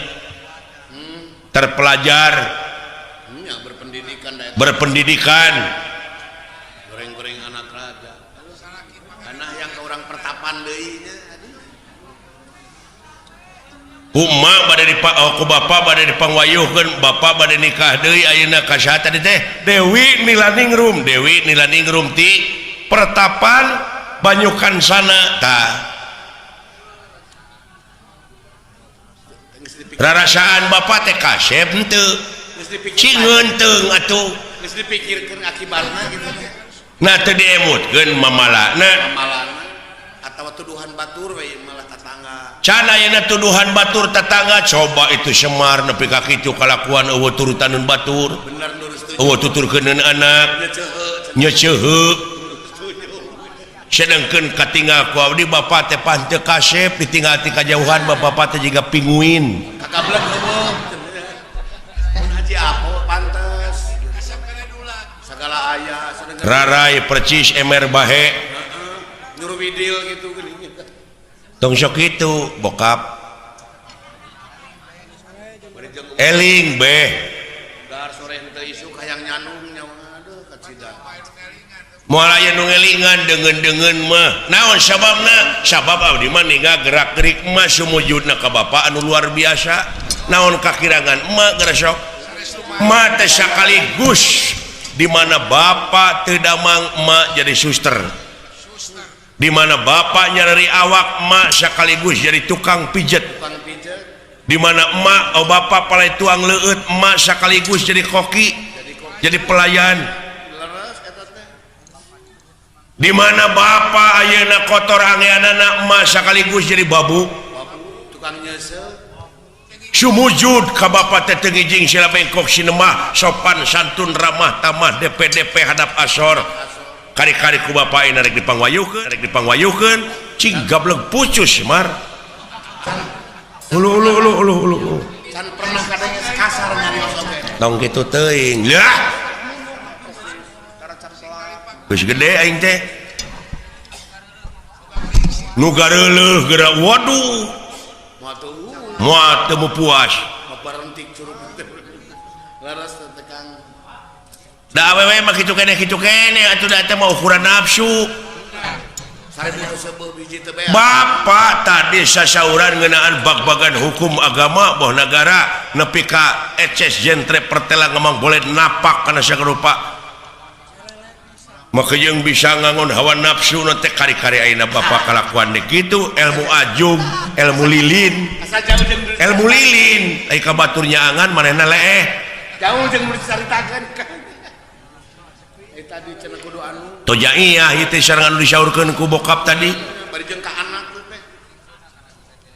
Terpelajar. Nya berpendidikan da eta. Berpendidikan. Goreng-goreng anak raja. Karena yang ke orang pertapan deui nya. Ku emak bade ku bapa bade dipangwayuhkeun, bapa bade nikah deui ayeuna ka saha tadi teh? Dewi Nilaningrum, Dewi Nilaningrum ti pertapan Banyukansana tah. Rarasaan bapa teh kasep henteu. Cingeun teung atuh. Geus dipikirkeun akibatna gitu. Nah teu diemutkeun mamalana. Mamalana atawa tuduhan batur we malah tetangga. Can ayeuna tuduhan batur tetangga coba itu Semar nepi ka kitu kalakuan eueuh turutaneun batur. Bener nurus tujuh. Eueuh tuturkeuneun anak. Nyeceuheuh. Sedengkeun katinggal ku abdi bapa teh pan teu kasep ditinggal ti kajauhan bapak teh jiga pinguin. Kakablek eueuh. Mun Haji Apo pantes. Sagala aya sedengkeun. Rarai percis emer bahe. Nyuruh widil gitu geuning. Tong sok kitu bokap. Eling beh. Dar sore henteu isuk hayang nyanung nyawa aduh kacida. Moal aya nu ngelingan deungeun-deungeun mah. Naon sababna? Sabab abdi mah ninggal gerak-gerik mah sumujudna ka bapa anu luar biasa. Naon kakirangan emak geura sok. Emak teh sakaligus di mana bapa teu damang emak jadi suster. Di mana bapak nyari awak emak sekaligus jadi tukang pijet. Di mana emak oh bapak palai tuang leueut emak sekaligus jadi koki, jadi pelayan. Di mana bapak ayeuna kotor angeanana emak sekaligus jadi babu. Sumujud ka bapak teh teu ngijing sila bengkok sinemah sopan santun ramah tamah DPDP hadap asor. Kari-kari ku bapak ini rek dipangwayuhkeun, rek dipangwayuhkeun, cing gablek pucus Mar. Ulu ulu ulu ulu ulu. Can pernah kadang kasar nyarios oge. Tong kitu teuing. Lah. Geus gede aing teh. Nu gareuleuh geura waduh. Moal teu puas. Da awewe mah kitu keneh atuh da teh mah ukuran nafsu. Bapak tadi sasauran ngeunaan bag-bagan hukum agama boh nagara nepi ka eces jentre pertela ngemang boleh napak kana sagarupa. Maka jeung bisa ngangon hawa nafsu nu teh kari-kari ayeuna bapak kalakuan deui kitu ilmu ajum, ilmu lilin. Ilmu lilin ai ka batur nyaangan manehna leeh. Jauh jeung dicaritakeun. Tadi cenah kudu anu. Tojaiyah ieu teh sarangan disaurkeun ku bokap tadi. Bari jeung ka anak teh.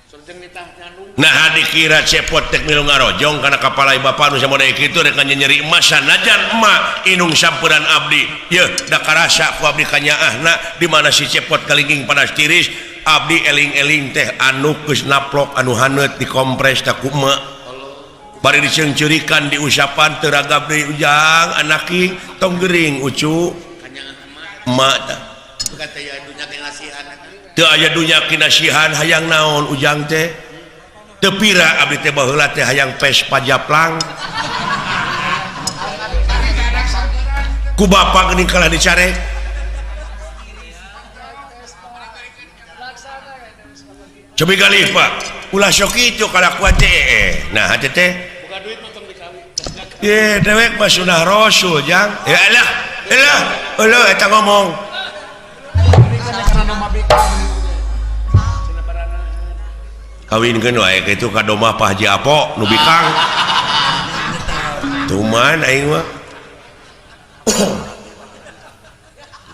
Sareng nitah nyandung. Nah dikira cepot tek milu ngarojong kana kapalai bapa nu samode kitu rek nyeri emas sanajan emak inung sampuran abdi. Yeuh da karasa ku abdi kanyaahna di mana si cepot kalingking panas tiris abdi eling-eling teh anu geus naplok anu haneut dikompres ta ku emak. Bari diceungceurikan diusapan teu ragab deui ujang anaki tong gering ucu emak tah teu aya dunya kinasihan hayang naon ujang teh teu pira abdi teh baheula teh hayang Vespa japlang ku bapa geuning kalah dicarek cobi galih Pak ulah sok kitu kalakuan teh nah hate teh ye dewek mah sunah rasul jang ya elah elah eueuh eta ngomong kawinkeun wae kitu ka domah Pak Haji Apo nu bikang tuman aing mah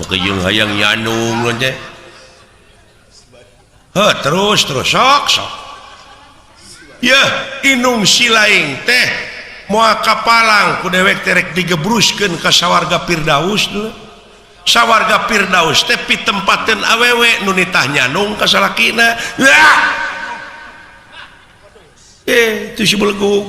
jeung hayang nyandung teh heuh terus terus sok sok yeuh inung silaing teh moal kapalang ku dewek teh rek digebruskeun ka sawarga Firdaus dulu. Sawarga Firdaus teh pitempateun awewe nu nitah nyandung ka salakina. Wah! Itu si belegug.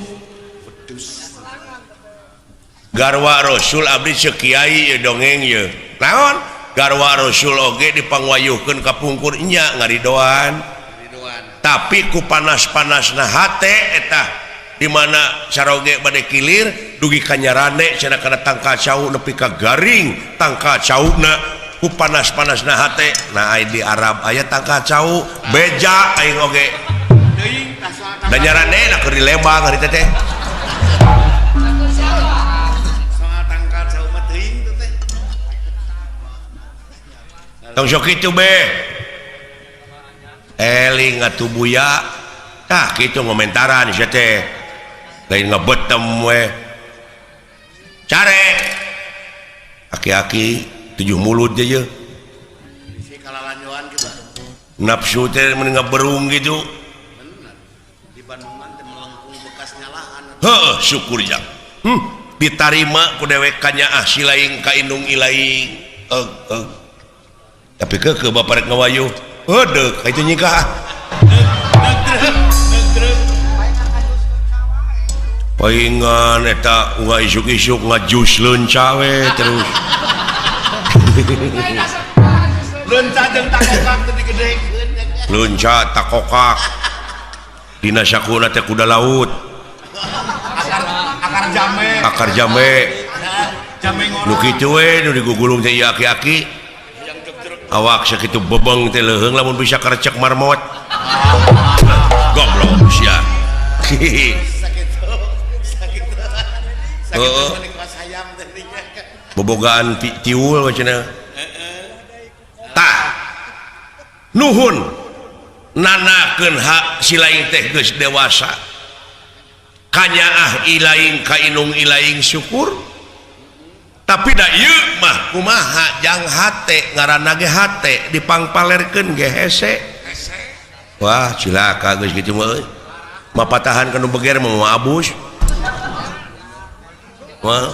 Garwa Rasul abdi ceuk kiai ieu dongeng ieu. Naon? Garwa Rasul oge dipangwayuhkeun ka pungkur nya ngaridoan. Tapi ku panas-panasna hate eta di mana caroge bade kilir dugi ka nyarane cenah kana tangkal cau nepi ka garing tangkal cauna ku panas-panasna hate. Nah ai di Arab aya tangkal cau beja aing oge. Da nyarane na keur di Lembang hari teh. Soal tangkal cau mah teuing teh. Tong sok kitu be. Eling atuh buya. Tah kitu ngomentaran sia teh. Lain ngebetem we. Carek. Aki-aki 7 mulut je ye. Bisi kalalanjoan kitu. Nafsu teh mun ngaberung gitu. Bener. Di Bandungan teh melengkung bekas nyalahan. Heuh, syukur jang. Ditarima ku dewek kanyaah silaing ka indung ilaing. Eug eug. Tapi keukeuh bapak rek ngawayuh. Heudeuk ka itu nyikah. Paingan eta unga isuk-isuk ngajus leunca we terus. Leunca jeung takokak teh digedekeun. Leunca takokak. Dina sakuna teh kuda laut. Akar jambe. Akar jambe. Jambe ngorok. Nu kitu we nu digugulung teh ieu aki-aki. Awak sakitu bebeng teh leuheung lamun bisa karecek marmot. Goblok sia. Heeh. Bobogaan tiul cenah. Tah. Nuhun nanakeun hak silaing teh geus dewasa. Kanyaah ilaing ka inung ilaing syukur. Tapi da ieu mah kumaha jang hate ngaranna ge hate dipangpalerkeun ge hese. Wah cilaka geus kitu mah euy. Mapatahan ka nu beger mah moal abus. Wah.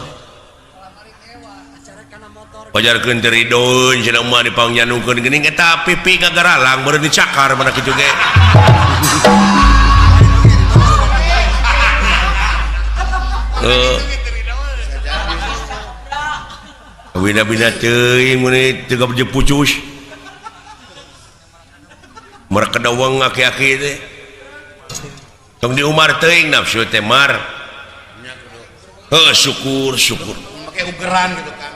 Pajarkeun teh ridoeun cenah mah dipangnyanungkeun geuning eta pipi gagaralang beureun dicakar mana kitu ge. Heuh. Bina-bina teuing mun teu pucus. Mereka dawang aki-aki teh. Tong diumar teuing nafsu teh mar. Heuh syukur syukur. Make ugeran gitu kan.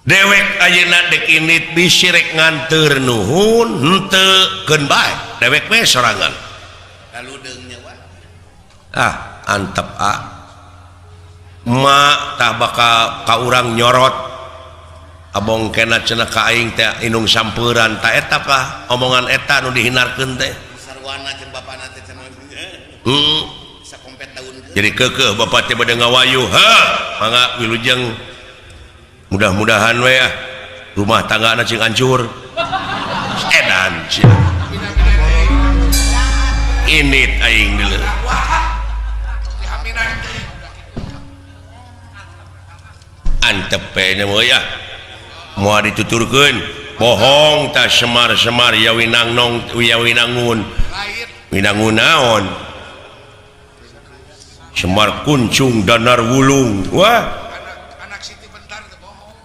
Dewek ayeuna dek init bisi rek nganteur nuhun henteu keun bae. Dewek we sorangan. Lalu deung nya. Ah, antep ah. Emak tah bakal ka urang nyorot. Abong kena cenah ka aing teh indung samperan ta eta kah omongan eta nu dihinarkeun teh. Sarwana jeung bapana teh cenah. Sakompet daun. Jadi keukeuh bapak teh bade ngawayu, heuh, mangga wilujeng. Mudah-mudahan we ah rumah tanggana cing hancur. Edan sia. Init aing deuleu. Antep we nya mah ya. Moal dituturkeun bohong tah semar-semar ya winangnong ya winangun. Winangun naon? Semar kuncung danar wulung. Wah. Anak Siti bentar teh bohong.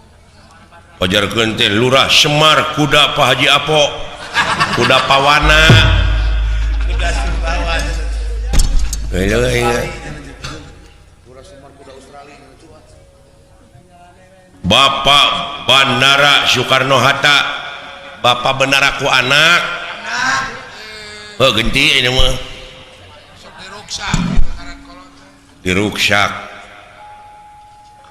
Pajarkeun teh lurah Semar kuda Pak Haji Apo. Kuda pawana. Kuda Sumbawa. Bapak Bandara Soekarno Hatta, Bapak benar aku anak. Oh, genti ini mah. Diruksak.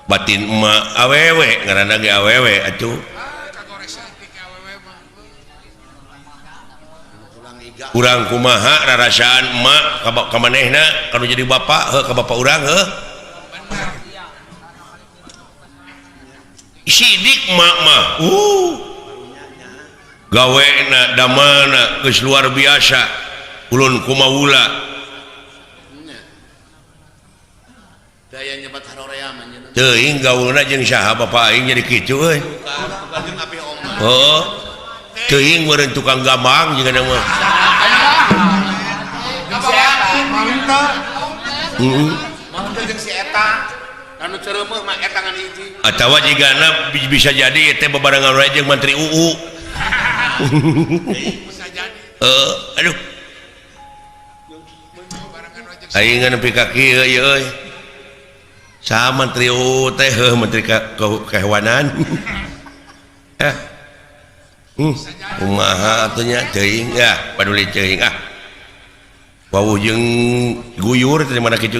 Batin emak awewe ngaranna ge awewe atuh. Urang kumaha rarasaan emak ka manehna kanu jadi bapak heuh ka bapak urang heuh. Sidik mak mah gawena damana geus luar biasa ulun kumawula daya nyebat harorea mah nya teuing gaulna jeung saha bapak aing jadi kitu euy heuh teuing meureun tukang gambang jeung mah heeh jeung si eta anu cereumeuh mah eta ngan hiji atawa jigana bisa jadi teh bebarengan wae jeung Menteri UU bisa jadi aduh aing nepi ka kieu ieu euy saha Menteri UU teh heuh Menteri Kehewanan kumaha atuh nya teuing ya paduli teuing ah wawuh jeung guyur teh mana kitu.